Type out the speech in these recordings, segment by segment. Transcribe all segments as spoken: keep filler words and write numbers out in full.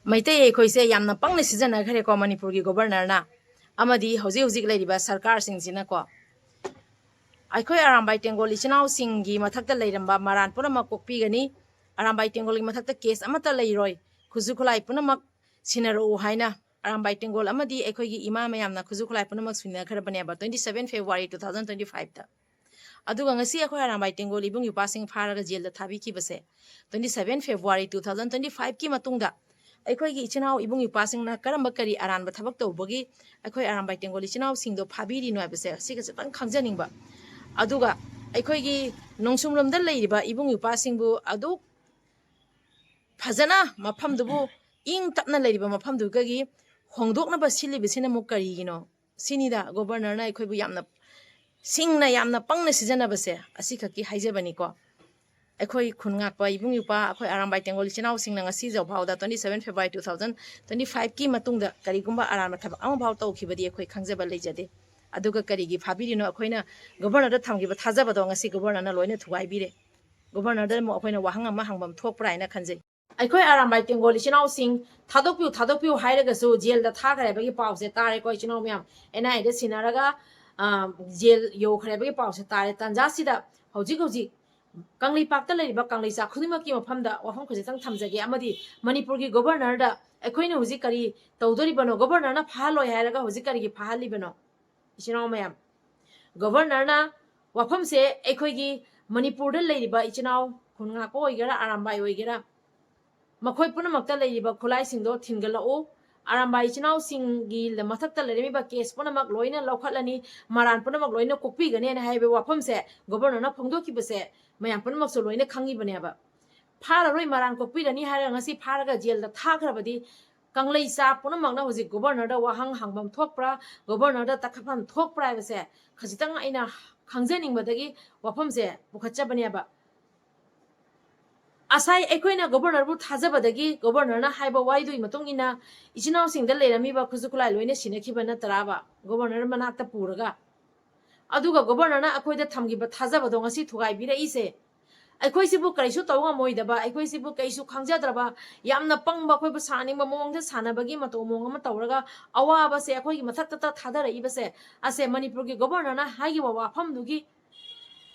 ꯃꯩꯇꯩ ꯑꯩꯈꯣꯏꯁꯦ ꯌꯥꯝꯅ ꯄꯪꯅ ꯁꯤꯖꯤꯟꯅꯈ꯭ꯔꯦꯀꯣ ꯃꯅꯤꯄꯨꯔꯒꯤ ꯒꯣꯕꯔꯅꯔꯅ, ꯑꯃꯗꯤ ꯍꯧꯖꯤꯛ ꯍꯧꯖꯤꯛ ꯂꯩꯔꯤꯕ ꯁꯔꯀꯥꯔꯁꯤꯡꯁꯤꯅꯀꯣ꯫ ꯑꯩꯈꯣꯏ ꯑꯔꯥꯝꯕꯥꯏ ꯇꯦꯡꯒꯣꯜ ꯏꯆꯤꯟ ꯏꯅꯥꯎꯁꯤꯡꯒꯤ ꯃꯊꯛꯇ ꯂꯩꯔꯝꯕ ꯃꯔꯥꯟ ꯄꯨꯝꯅꯃꯛ ꯀꯣꯛꯄꯤꯒꯅꯤ꯫ ꯑꯔꯥꯝꯕꯥꯏ ꯇꯦꯡꯒꯣꯜꯒꯤ ꯃꯊꯛꯇ ꯀꯦꯁ ꯑꯃꯠꯇ ꯂꯩꯔꯣꯏ꯫ ꯈꯨꯠꯁꯨ ꯈꯨꯠꯂꯥꯏ ꯄꯨꯝꯅꯃꯛ ꯁꯤꯟꯅꯔꯛꯎ ꯍꯥꯏꯅ ꯑꯔꯥꯝꯕꯥꯏ ꯇꯦꯡꯒꯣꯜ ꯑꯃꯗꯤ ꯑꯩꯈꯣꯏꯒꯤ ꯏꯃꯥ ꯃꯌꯥꯝꯅ ꯈꯨꯠꯁꯨ ꯈꯨꯠꯂꯥꯏ ꯄꯨꯝꯅꯃꯛ ꯁꯤꯟꯅꯈ꯭ꯔꯕꯅꯦꯕ twenty seven February two thousand twenty five ꯇ꯫ ꯑꯗꯨꯒ ꯉꯁꯤ ꯑꯩꯈꯣꯏ ꯑꯔꯥꯝꯕꯥꯏ ꯇꯦꯡꯒꯣꯜ ꯏꯕꯨꯡ ꯏꯄ꯭ꯋꯥꯁꯤꯡ ꯐꯥꯔꯒ ꯖꯦꯜꯗ ꯊꯥꯕꯤꯈꯤꯕꯁꯦ twenty seven February two thousand twenty five ꯀꯤ ꯃꯇꯨꯡꯗ ꯑꯩꯈꯣꯏꯒꯤ ꯏꯆꯤꯟ ꯏꯅꯥꯎ ꯏꯕꯨꯡ ꯏꯄ꯭ꯋꯥꯁꯤꯡꯅ ꯀꯔꯝꯕ ꯀꯔꯤ ꯑꯔꯥꯟꯕ ꯊꯕꯛ ꯇꯧꯕꯒꯤ ꯑꯩꯈꯣꯏ ꯑꯔꯥꯝꯕꯥꯏ ꯇꯦꯡꯒꯣꯜ ꯏꯆꯤꯟ ꯏꯅꯥꯎꯁꯤꯡꯗꯣ ꯐꯥꯕꯤꯔꯤꯅꯣ ꯍꯥꯏꯕꯁꯦ ꯁꯤ ꯈꯖꯤꯛꯇꯪ ꯈꯪꯖꯅꯤꯡꯕ꯫ ꯑꯗꯨꯒ ꯑꯩꯈꯣꯏꯒꯤ ꯅꯣꯡꯁꯨꯝꯂꯣꯝꯗ ꯂꯩꯔꯤꯕ ꯏꯕꯨꯡ ꯏꯄ꯭ꯋꯥꯁꯤꯡꯕꯨ ꯑꯗꯨꯛ ꯐꯖꯅ ꯃꯐꯝꯗꯨꯕꯨ ꯏꯪ ꯇꯞꯅ ꯂꯩꯔꯤꯕ ꯃꯐꯝꯗꯨꯗꯒꯤ ꯍꯣꯡꯗꯣꯛꯅꯕ ꯁꯤꯜꯂꯤꯕꯁꯤꯅ ꯑꯃꯨꯛ ꯀꯔꯤꯒꯤꯅꯣ? ꯁꯤꯅꯤꯗ ꯒꯣꯕꯔꯅꯔꯅ ꯑꯩꯈꯣꯏꯕꯨ ꯌꯥꯝꯅ ꯁꯤꯡꯅ ꯌꯥꯝꯅ ꯄꯪꯅ ꯁꯤꯖꯤꯟꯅꯕꯁꯦ ꯑꯁꯤꯈꯛꯀꯤ ꯍꯥꯏꯖꯕꯅꯤꯀꯣ꯫ ꯑꯩꯈꯣꯏ ꯈꯨꯟ ꯉꯥꯛꯄ ꯏꯕꯨꯡ ꯏꯄ꯭ꯋꯥ ꯑꯩꯈꯣꯏ ꯑꯔꯥꯝꯕꯥꯏ ꯇꯦꯡꯒꯣꯜ ꯏꯆꯤꯟ ꯏꯅꯥꯎꯁꯤꯡꯅ ꯉꯁꯤ ꯐꯥꯎꯗ twenty seven February two thousand twenty five ꯀꯤ ꯃꯇꯨꯡꯗ ꯀꯔꯤꯒꯨꯝꯕ ꯑꯔꯥꯟꯕ ꯊꯕꯛ ꯑꯃꯐꯥꯎ ꯇꯧꯈꯤꯕꯗꯤ ꯑꯩꯈꯣꯏ ꯈꯪꯖꯕ ꯂꯩꯖꯗꯦ꯫ ꯑꯗꯨꯒ ꯀꯔꯤꯒꯤ ꯐꯥꯕꯤꯔꯤꯅꯣ? ꯑꯩꯈꯣꯏꯅ ꯒꯣꯕꯔꯅꯔꯗ ꯊꯝꯈꯤꯕ ꯊꯥꯖꯕꯗꯣ ꯉꯁꯤ ꯒꯣꯕꯔꯅꯔꯅ ꯂꯣꯏꯅ ꯊꯨꯒꯥꯏꯕꯤꯔꯦ꯫ ꯒꯣꯕꯔꯅꯔꯗ ꯑꯃꯨꯛ ꯑꯩꯈꯣꯏꯅ ꯋꯥꯍꯪ ꯑꯃ ꯍꯪꯐꯝ ꯊꯣꯛꯄ꯭ꯔꯥ ꯍꯥꯏꯅ ꯈꯟꯖꯩ꯫ ꯑꯩꯈꯣꯏ ꯑꯔꯥꯝꯕꯥꯏ ꯇꯦꯡꯒꯣꯜ ꯏꯆꯤꯟ ꯏꯅꯥꯎꯁꯤꯡ ꯊꯥꯗꯣꯛꯄꯤꯌꯨ, ꯊꯥꯗꯣꯛꯄꯤꯌꯨ ꯍꯥꯏꯔꯒꯁꯨ ꯖꯦꯜꯗ ꯊꯥꯈ꯭ꯔꯦ ꯍꯥꯏꯕꯒꯤ ꯄꯥꯎꯁꯦ ꯇꯥꯔꯦꯀꯣ ꯏꯆꯤꯟ ꯏꯅꯥꯎ ꯃꯌꯥꯝ꯫ ꯑꯦꯟ ꯑꯥꯏ ꯑꯦꯗ ꯁꯤꯟꯅꯔꯒ, ꯑ, ꯖꯦꯜ ꯌꯧꯈ꯭ꯔꯦ ꯍꯥꯏꯕꯒꯤ ꯄꯥꯎꯁꯦ ꯇꯥꯔꯦ꯫ ꯇꯥꯟꯖꯥꯁꯤꯗ ꯍꯧꯖꯤꯛ ꯍꯧꯖꯤꯛ ꯀꯪꯂꯩꯄꯥꯛꯇ ꯂꯩꯔꯤꯕ ꯀꯪꯂꯩꯆꯥ ꯈꯨꯗꯤꯡꯃꯛꯀꯤ ꯃꯐꯝꯗ ꯋꯥꯐꯝ ꯈꯖꯤꯛꯇꯪ ꯊꯝꯖꯒꯦ, ꯑꯃꯗꯤ ꯃꯅꯤꯄꯨꯔꯒꯤ ꯒꯣꯕꯔꯅꯔꯗ ꯑꯩꯈꯣꯏꯅ ꯍꯧꯖꯤꯛ ꯀꯔꯤ ꯇꯧꯗꯣꯔꯤꯕꯅꯣ? ꯒꯣꯕꯔꯅꯔꯅ ꯐꯥꯍꯜꯂꯣꯏ ꯍꯥꯏꯔꯒ ꯍꯧꯖꯤꯛ ꯀꯔꯤꯒꯤ ꯐꯥꯍꯜꯂꯤꯕꯅꯣ? ꯏꯆꯤꯟ ꯏꯅꯥꯎ ꯃꯌꯥꯝ, ꯒꯣꯕꯔꯅꯔꯅ ꯋꯥꯐꯝꯁꯦ ꯑꯩꯈꯣꯏꯒꯤ ꯃꯅꯤꯄꯨꯔꯗ ꯂꯩꯔꯤꯕ ꯏꯆꯤꯟ ꯏꯅꯥꯎ ꯈꯨꯟ ꯉꯥꯛꯄ ꯑꯣꯏꯒꯦꯔꯥ, ꯑꯔꯥꯝꯕꯥꯏ ꯑꯣꯏꯒꯦꯔꯥ, ꯃꯈꯣꯏ ꯄꯨꯝꯅꯃꯛꯇ ꯂꯩꯔꯤꯕ ꯈꯨꯠꯂꯥꯏꯁꯤꯡꯗꯣ ꯊꯤꯟꯒꯠꯂꯛꯎ꯫ ꯑꯔꯥꯝꯕꯥꯏ ꯏꯆꯤꯟ ꯏꯅꯥꯎꯁꯤꯡꯒꯤ ꯃꯊꯛꯇ ꯂꯩꯔꯝꯃꯤꯕ ꯀꯦꯁ ꯄꯨꯝꯅꯃꯛ ꯂꯣꯏꯅ ꯂꯧꯈꯠꯂꯅꯤ, ꯃꯔꯥꯟ ꯄꯨꯝꯅꯃꯛ ꯂꯣꯏꯅ ꯀꯣꯛꯄꯤꯒꯅꯤ ꯍꯥꯏꯅ ꯍꯥꯏꯕ ꯋꯥꯐꯝꯁꯦ ꯒꯣꯕꯔꯅꯔꯅ ꯐꯣꯡꯗꯣꯛꯈꯤꯕꯁꯦ ꯃꯌꯥꯝ ꯄꯨꯝꯅꯃꯛꯁꯨ ꯂꯣꯏꯅ ꯈꯪꯉꯤꯕꯅꯦꯕ꯫ ꯐꯥꯔꯔꯣꯏ, ꯃꯔꯥꯟ ꯀꯣꯛꯄꯤꯔꯅꯤ ꯍꯥꯏꯔꯒ ꯉꯁꯤ ꯐꯥꯔꯒ ꯖꯦꯜꯗ ꯊꯥꯈ꯭ꯔꯕꯗꯤ ꯀꯪꯂꯩꯆꯥ ꯄꯨꯝꯅꯃꯛꯅ ꯍꯧꯖꯤꯛ ꯒꯣꯕꯔꯅꯔꯗ ꯋꯥꯍꯪ ꯍꯪꯐꯝ ꯊꯣꯛꯄ꯭ꯔꯥ, ꯒꯣꯕꯔꯅꯔꯗ ꯇꯛꯈꯠꯐꯝ ꯊꯣꯛꯄ꯭ꯔꯥ ꯍꯥꯏꯕꯁꯦ ꯈꯖꯤꯛꯇꯪ ꯑꯩꯅ ꯈꯪꯖꯅꯤꯡꯕꯗꯒꯤ ꯋꯥꯐꯝꯁꯦ ꯄꯨꯈꯠꯆꯕꯅꯦꯕ꯫ ꯉꯁꯥꯏ ꯑꯩꯈꯣꯏꯅ ꯒꯣꯕꯔꯅꯔꯕꯨ ꯊꯥꯖꯕꯗꯒꯤ ꯒꯣꯕꯔꯅꯔꯅ ꯍꯥꯏꯕ ꯋꯥꯔꯤꯗꯨꯒꯤ ꯃꯇꯨꯡ ꯏꯟꯅ ꯏꯆꯤꯟ ꯏꯅꯥꯎꯁꯤꯡꯗ ꯂꯩꯔꯝꯃꯤꯕ ꯈꯨꯠꯁꯨ ꯈꯨꯠꯂꯥꯏ ꯂꯣꯏꯅ ꯁꯤꯟꯅꯈꯤꯕ ꯅꯠꯇ꯭ꯔꯥꯕ? ꯒꯣꯕꯔꯅꯔ ꯃꯅꯥꯛꯇ ꯄꯨꯔꯒ꯫ ꯑꯗꯨꯒ ꯒꯣꯕꯔꯅꯔꯅ ꯑꯩꯈꯣꯏꯗ ꯊꯝꯈꯤꯕ ꯊꯥꯖꯕꯗꯣ ꯉꯁꯤ ꯊꯨꯒꯥꯏꯕꯤꯔꯛꯏꯁꯦ ꯑꯩꯈꯣꯏꯁꯤꯕꯨ ꯀꯔꯤꯁꯨ ꯇꯧ ꯉꯝꯃꯣꯏꯗꯕ, ꯑꯩꯈꯣꯏꯁꯤꯕꯨ ꯀꯩꯁꯨ ꯈꯪꯖꯗ꯭ꯔꯕ, ꯌꯥꯝꯅ ꯄꯪꯕ, ꯑꯩꯈꯣꯏꯕꯨ ꯁꯥꯅꯤꯡꯕ ꯃꯑꯣꯡꯗ ꯁꯥꯟꯅꯕꯒꯤ ꯃꯇꯧ ꯃꯑꯣꯡ ꯑꯃ ꯇꯧꯔꯒ ꯑꯋꯥꯕꯁꯦ ꯑꯩꯈꯣꯏꯒꯤ ꯃꯊꯛꯇ ꯊꯥꯗꯔꯛꯏꯕꯁꯦ, ꯑꯁꯦ ꯃꯅꯤꯄꯨꯔꯒꯤ ꯒꯣꯕꯔꯅꯔꯅ ꯍꯥꯏꯈꯤꯕ ꯋꯥꯐꯝꯗꯨꯒꯤ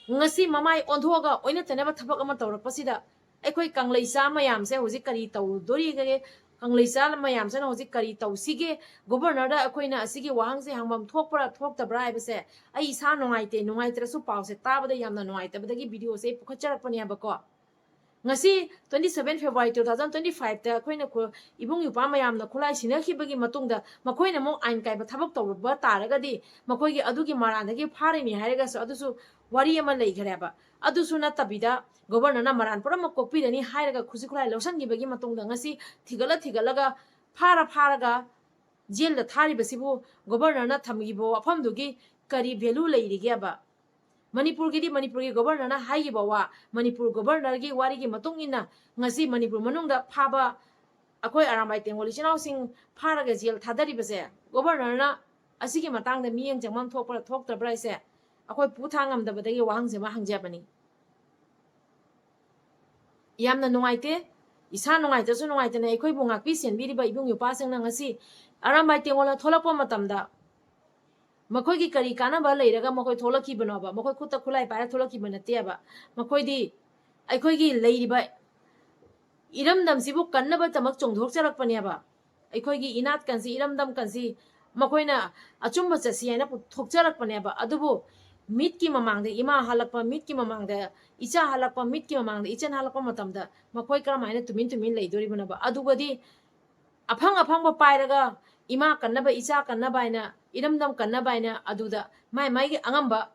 ꯉꯁꯤ ꯃꯃꯥꯏ ꯑꯣꯟꯊꯣꯛꯑꯒ ꯑꯣꯏꯅ ꯇꯩꯅꯕ ꯊꯕꯛ ꯑꯃ ꯇꯧꯔꯛꯄꯁꯤꯗ ꯑꯩꯈꯣꯏ ꯀꯪꯂꯩꯆꯥ ꯃꯌꯥꯝꯁꯦ ꯍꯧꯖꯤꯛ ꯀꯔꯤ ꯇꯧꯗꯣꯔꯤꯒꯦ? ꯀꯪꯂꯩꯆꯥ ꯃꯌꯥꯝꯁꯤꯅ ꯍꯧꯖꯤꯛ ꯀꯔꯤ ꯇꯧꯁꯤꯒꯦ? ꯒꯣꯕꯔꯅꯔꯗ ꯑꯩꯈꯣꯏꯅ ꯑꯁꯤꯒꯤ ꯋꯥꯍꯪꯁꯦ ꯍꯪꯐꯝ ꯊꯣꯛꯄ꯭ꯔꯥ ꯊꯣꯛꯇꯕ꯭ꯔꯥ ꯍꯥꯏꯕꯁꯦ ꯑꯩ ꯏꯁꯥ ꯅꯨꯡꯉꯥꯏꯇꯦ꯫ ꯅꯨꯡꯉꯥꯏꯇ꯭ꯔꯁꯨ ꯄꯥꯎꯁꯦ ꯇꯥꯕꯗ ꯌꯥꯝꯅ ꯅꯨꯡꯉꯥꯏꯇꯕꯗꯒꯤ ꯚꯤꯗꯤꯑꯣꯁꯦ ꯑꯩ ꯄꯨꯈꯠꯆꯔꯛꯄꯅꯦꯕꯀꯣ꯫ ꯉꯁꯤ twenty seven February two thousand twenty five ꯇ ꯑꯩꯈꯣꯏꯅ ꯈꯨ-, ꯏꯕꯨꯡ ꯏꯄ꯭ꯋꯥ ꯃꯌꯥꯝꯅ ꯈꯨꯠꯂꯥꯏ ꯁꯤꯟꯅꯈꯤꯕꯒꯤ ꯃꯇꯨꯡꯗ ꯃꯈꯣꯏꯅ ꯑꯃꯨꯛ ꯑꯥꯏꯟ ꯀꯥꯏꯕ ꯊꯕꯛ ꯇꯧꯔꯨꯕ ꯇꯥꯔꯒꯗꯤ ꯃꯈꯣꯏꯒꯤ ꯑꯗꯨꯒꯤ ꯃꯔꯥꯟꯗꯒꯤ ꯐꯥꯔꯤꯅꯤ ꯍꯥꯏꯔꯒꯁꯨ ꯑꯗꯨꯁꯨ ꯋꯥꯔꯤ ꯑꯃ ꯂꯩꯈ꯭ꯔꯦꯕ꯫ ꯑꯗꯨꯁꯨ ꯅꯠꯇꯕꯤꯗ ꯒꯣꯕꯔꯅꯔꯅ ꯃꯔꯥꯟ ꯄꯨꯝꯅꯃꯛ ꯀꯣꯛꯄꯤꯔꯅꯤ ꯍꯥꯏꯔꯒ ꯈꯨꯠꯁꯨ ꯈꯨꯠꯂꯥꯏ ꯂꯧꯁꯤꯟꯈꯤꯕꯒꯤ ꯃꯇꯨꯡꯗ ꯉꯁꯤ ꯊꯤꯒꯠꯂ ꯊꯤꯒꯠꯂꯒ ꯐꯥꯔ ꯐꯥꯔꯒ ꯖꯦꯜꯗ ꯊꯥꯔꯤꯕꯁꯤꯕꯨ ꯒꯣꯕꯔꯅꯔꯅ ꯊꯝꯈꯤꯕ ꯋꯥꯐꯝꯗꯨꯒꯤ ꯀꯔꯤ ꯚꯦꯂꯨ ꯂꯩꯔꯤꯒꯦꯕ? ꯃꯅꯤꯄꯨꯔꯒꯤꯗꯤ ꯃꯅꯤꯄꯨꯔꯒꯤ ꯒꯣꯕꯔꯅꯔꯅ ꯍꯥꯏꯈꯤꯕ ꯋꯥ, ꯃꯅꯤꯄꯨꯔ ꯒꯣꯕꯔꯅꯔꯒꯤ ꯋꯥꯔꯤꯒꯤ ꯃꯇꯨꯡ ꯏꯟꯅ ꯉꯁꯤ ꯃꯅꯤꯄꯨꯔ ꯃꯅꯨꯡꯗ ꯐꯥꯕ ꯑꯩꯈꯣꯏ ꯑꯔꯥꯝꯕꯥꯏ ꯇꯦꯡꯒꯣꯜ ꯏꯆꯤꯟ ꯏꯅꯥꯎꯁꯤꯡ ꯐꯥꯔꯒ ꯖꯦꯜ ꯊꯥꯗꯔꯤꯕꯁꯦ ꯒꯣꯕꯔꯅꯔꯅ ꯑꯁꯤꯒꯤ ꯃꯇꯥꯡꯗ ꯃꯤꯠꯌꯦꯡ ꯆꯪꯐꯝ ꯊꯣꯛꯄ꯭ꯔꯥ ꯊꯣꯛꯇꯕ꯭ꯔꯥ ꯍꯥꯏꯁꯦ ꯑꯩꯈꯣꯏ ꯄꯨ ꯊꯥꯡ ꯉꯝꯗꯕꯗꯒꯤ ꯋꯥꯍꯪꯁꯦ ꯑꯃ ꯍꯪꯖꯕꯅꯤ꯫ ꯌꯥꯝꯅ ꯅꯨꯡꯉꯥꯏꯇꯦ꯫ ꯏꯁꯥ ꯅꯨꯡꯉꯥꯏꯇ꯭ꯔꯁꯨ ꯅꯨꯡꯉꯥꯏꯇꯅ ꯑꯩꯈꯣꯏꯕꯨ ꯉꯥꯛꯄꯤ ꯁꯦꯟꯕꯤꯔꯤꯕ ꯏꯕꯨꯡ ꯏꯄ꯭ꯋꯥꯁꯤꯡꯅ ꯉꯁꯤ ꯑꯔꯥꯝꯕꯥꯏ ꯇꯦꯡꯒꯣꯜꯅ ꯊꯣꯛꯂꯛꯄ ꯃꯇꯝꯗ ꯃꯈꯣꯏꯒꯤ ꯀꯔꯤ ꯀꯥꯟꯅꯕ ꯂꯩꯔꯒ ꯃꯈꯣꯏ ꯊꯣꯛꯂꯛꯈꯤꯕꯅꯣꯕ? ꯃꯈꯣꯏ ꯈꯨꯠꯇ ꯈꯨꯠꯂꯥꯏ ꯄꯥꯏꯔ ꯊꯣꯛꯂꯛꯈꯤꯕ ꯅꯠꯇꯦꯕ꯫ ꯃꯈꯣꯏꯗꯤ ꯑꯩꯈꯣꯏꯒꯤ ꯂꯩꯔꯤꯕ ꯏꯔꯝꯗꯝꯁꯤꯕꯨ ꯀꯟꯅꯕꯗꯃꯛ ꯆꯣꯡꯊꯣꯛꯆꯔꯛꯄꯅꯦꯕ꯫ ꯑꯩꯈꯣꯏꯒꯤ ꯏꯅꯥꯠ ꯀꯟꯁꯤ, ꯏꯔꯝꯗꯝ ꯀꯟꯁꯤ ꯃꯈꯣꯏꯅ ꯑꯆꯨꯝꯕ ꯆꯠꯁꯤ ꯍꯥꯏꯅ ꯄꯨꯊꯣꯛꯆꯔꯛꯄꯅꯦꯕ꯫ ꯑꯗꯨꯕꯨ ꯃꯤꯠꯀꯤ ꯃꯃꯥꯡꯗ ꯏꯃꯥ ꯍꯜꯂꯛꯄ, ꯃꯤꯠꯀꯤ ꯃꯃꯥꯡꯗ ꯏꯆꯥ ꯍꯜꯂꯛꯄ, ꯃꯤꯠꯀꯤ ꯃꯃꯥꯡꯗ ꯏꯆꯟ ꯍꯜꯂꯛꯄ ꯃꯇꯝꯗ ꯃꯈꯣꯏ ꯀꯔꯝꯍꯥꯏꯅ ꯇꯨꯃꯤꯟ ꯇꯨꯃꯤꯟ ꯂꯩꯗꯣꯔꯤꯕꯅꯣꯕ? ꯑꯗꯨꯒꯗꯤ ꯑꯐꯪ ꯑꯐꯪꯕ ꯄꯥꯏꯔꯒ ꯏꯃꯥ ꯀꯟꯅꯕ, ꯏꯆꯥ ꯀꯟꯅꯕ ꯍꯥꯏꯅ, ꯏꯔꯝꯗꯝ ꯀꯟꯅꯕ ꯍꯥꯏꯅ ꯑꯗꯨꯗ ꯃꯥꯏ ꯃꯥꯏꯒꯤ ꯑꯉꯝꯕ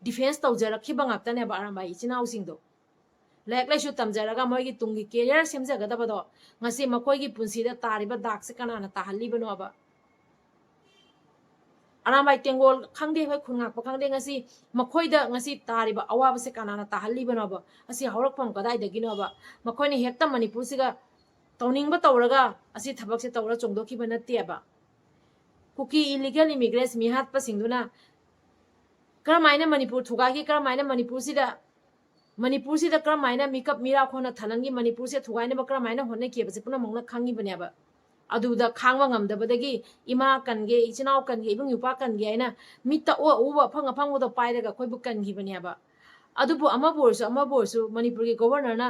ꯗꯤꯐꯦꯟꯁ ꯇꯧꯖꯔꯛꯈꯤꯕ ꯉꯥꯛꯇꯅꯦꯕ ꯑꯔꯥꯝꯕꯥꯏ ꯏꯆꯤꯟ ꯏꯅꯥꯎꯁꯤꯡꯗꯣ꯫ ꯂꯥꯏꯔꯤꯛ ꯂꯥꯏꯁꯨ ꯇꯝꯖꯔꯒ ꯃꯣꯏꯒꯤ ꯇꯨꯡꯒꯤ ꯀꯦꯔꯤꯌꯔ ꯁꯦꯝꯖꯒꯗꯕꯗꯣ ꯉꯁꯤ ꯃꯈꯣꯏꯒꯤ ꯄꯨꯟꯁꯤꯗ ꯇꯥꯔꯤꯕ ꯗꯥꯛꯁꯦ ꯀꯅꯥꯅ ꯇꯥꯍꯜꯂꯤꯕꯅꯣꯕ? ꯑꯔꯥꯝꯕꯥꯏ ꯇꯦꯡꯒꯣꯜ ꯈꯪꯗꯦ, ꯑꯩꯈꯣꯏ ꯈꯨꯟ ꯉꯥꯛꯄ ꯈꯪꯗꯦ, ꯉꯁꯤ ꯃꯈꯣꯏꯗ ꯉꯁꯤ ꯇꯥꯔꯤꯕ ꯑꯋꯥꯕꯁꯦ ꯀꯅꯥꯅ ꯇꯥꯍꯜꯂꯤꯕꯅꯣꯕ? ꯑꯁꯤ ꯍꯧꯔꯛꯐꯝ ꯀꯗꯥꯏꯗꯒꯤꯅꯣꯕ? ꯃꯈꯣꯏꯅ ꯍꯦꯛꯇ ꯃꯅꯤꯄꯨꯔꯁꯤꯒ ꯇꯧꯅꯤꯡꯕ ꯇꯧꯔꯒ ꯑꯁꯤ ꯊꯕꯛꯁꯦ ꯇꯧꯔ ꯆꯣꯡꯊꯣꯛꯈꯤꯕ ꯅꯠꯇꯦꯕ꯫ ꯀꯨꯀꯤ ꯏꯂꯤꯒꯦꯜ ꯏꯃꯤꯒ꯭ꯔꯦꯟꯁ ꯃꯤꯍꯥꯠꯄꯁꯤꯡꯗꯨꯅ ꯀꯔꯝꯍꯥꯏꯅ ꯃꯅꯤꯄꯨꯔ ꯊꯨꯒꯥꯏꯈꯤ, ꯀꯔꯝꯍꯥꯏꯅ ꯃꯅꯤꯄꯨꯔꯁꯤꯗ ꯃꯅꯤꯄꯨꯔꯁꯤꯗ ꯀꯔꯝ ꯍꯥꯏꯅ ꯃꯤꯀꯞ ꯃꯤꯔꯥ ꯈꯣꯟꯅ ꯊꯅꯪꯒꯤ ꯃꯅꯤꯄꯨꯔꯁꯦ ꯊꯨꯒꯥꯏꯅꯕ ꯀꯔꯝ ꯍꯥꯏꯅ ꯍꯣꯠꯅꯈꯤꯕꯁꯦ ꯄꯨꯝꯅꯃꯛꯅ ꯈꯪꯉꯤꯕꯅꯦꯕ꯫ ꯑꯗꯨꯗ ꯈꯥꯡꯕ ꯉꯝꯗꯕꯗꯒꯤ ꯏꯃꯥ ꯀꯟꯒꯦ, ꯏꯆꯤꯟ ꯏꯅꯥꯎ ꯀꯟꯒꯦ, ꯏꯕꯨꯡ ꯏꯄ꯭ꯋꯥ ꯀꯟꯒꯦ ꯍꯥꯏꯅ ꯃꯤꯠꯇ ꯑꯣ ꯑꯎꯕ ꯑꯐꯪ ꯑꯐꯪꯕꯗꯣ ꯄꯥꯏꯔꯒ ꯑꯩꯈꯣꯏꯕꯨ ꯀꯟꯈꯤꯕꯅꯦꯕ꯫ ꯑꯗꯨꯕꯨ ꯑꯃꯕꯨ ꯑꯣꯏꯔꯁꯨ ꯑꯃꯕꯨ ꯑꯣꯏꯔꯁꯨ ꯃꯅꯤꯄꯨꯔꯒꯤ ꯒꯣꯕꯔꯅꯔꯅ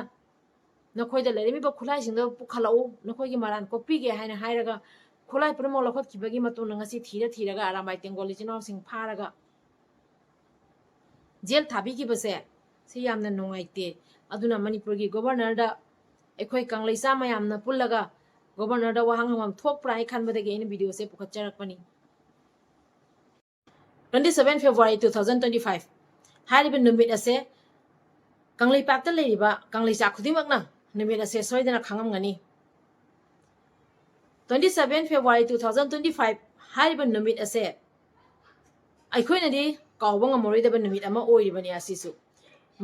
ꯅꯈꯣꯏꯗ ꯂꯩꯔꯝꯃꯤꯕ ꯈꯨꯠꯂꯥꯏꯁꯤꯡꯗꯣ ꯄꯨꯈꯠꯂꯛꯎ, ꯅꯈꯣꯏꯒꯤ ꯃꯔꯥꯟ ꯀꯣꯛꯄꯤꯒꯦ ꯍꯥꯏꯅ ꯍꯥꯏꯔꯒ ꯈꯨꯠꯂꯥꯏ ꯄꯨꯝꯅꯃꯛ ꯂꯧꯈꯠꯈꯤꯕꯒꯤ ꯃꯇꯨꯡꯗ ꯉꯁꯤ ꯊꯤꯔ ꯊꯤꯔꯒ ꯑꯔꯥꯝꯕꯥꯏ ꯇꯦꯡꯒꯣꯜ ꯏꯆꯤꯟ ꯏꯅꯥꯎꯁꯤꯡ ꯐꯥꯔꯒ ꯖꯦꯜ ꯊꯥꯕꯤꯈꯤꯕꯁꯦ ꯁꯤ ꯌꯥꯝꯅ ꯅꯨꯡꯉꯥꯏꯇꯦ꯫ ꯑꯗꯨꯅ ꯃꯅꯤꯄꯨꯔꯒꯤ ꯒꯣꯕꯔꯅꯔꯗ ꯑꯩꯈꯣꯏ ꯀꯪꯂꯩꯆꯥ ꯃꯌꯥꯝꯅ ꯄꯨꯜꯂꯒ ꯒꯣꯕꯔꯅꯔꯗ ꯋꯥꯍꯪ ꯍꯪꯐꯝ ꯊꯣꯛꯄ꯭ꯔꯥ ꯍꯥꯏ ꯈꯟꯕꯗꯒꯤ ꯑꯩꯅ ꯚꯤꯗꯤꯑꯣꯁꯦ ꯄꯨꯈꯠꯆꯔꯛꯄꯅꯤ꯫ Twenty seven February two thousand twenty five ꯍꯥꯏꯔꯤꯕ ꯅꯨꯃꯤꯠ ꯑꯁꯦ ꯀꯪꯂꯩꯄꯥꯛꯇ ꯂꯩꯔꯤꯕ ꯀꯪꯂꯩꯆꯥ ꯈꯨꯗꯤꯡꯃꯛꯅ ꯅꯨꯃꯤꯠ ꯑꯁꯦ ꯁꯣꯏꯗꯅ ꯈꯪꯉꯝꯒꯅꯤ꯫ Twenty seven February two thousand twenty five ꯍꯥꯏꯔꯤꯕ ꯅꯨꯃꯤꯠ ꯑꯁꯦ ꯑꯩꯈꯣꯏꯅꯗꯤ ꯀꯥꯎꯕ ꯉꯝꯃꯔꯣꯏꯗꯕ ꯅꯨꯃꯤꯠ ꯑꯃ ꯑꯣꯏꯔꯤꯕꯅꯤ꯫ ꯑꯁꯤꯁꯨ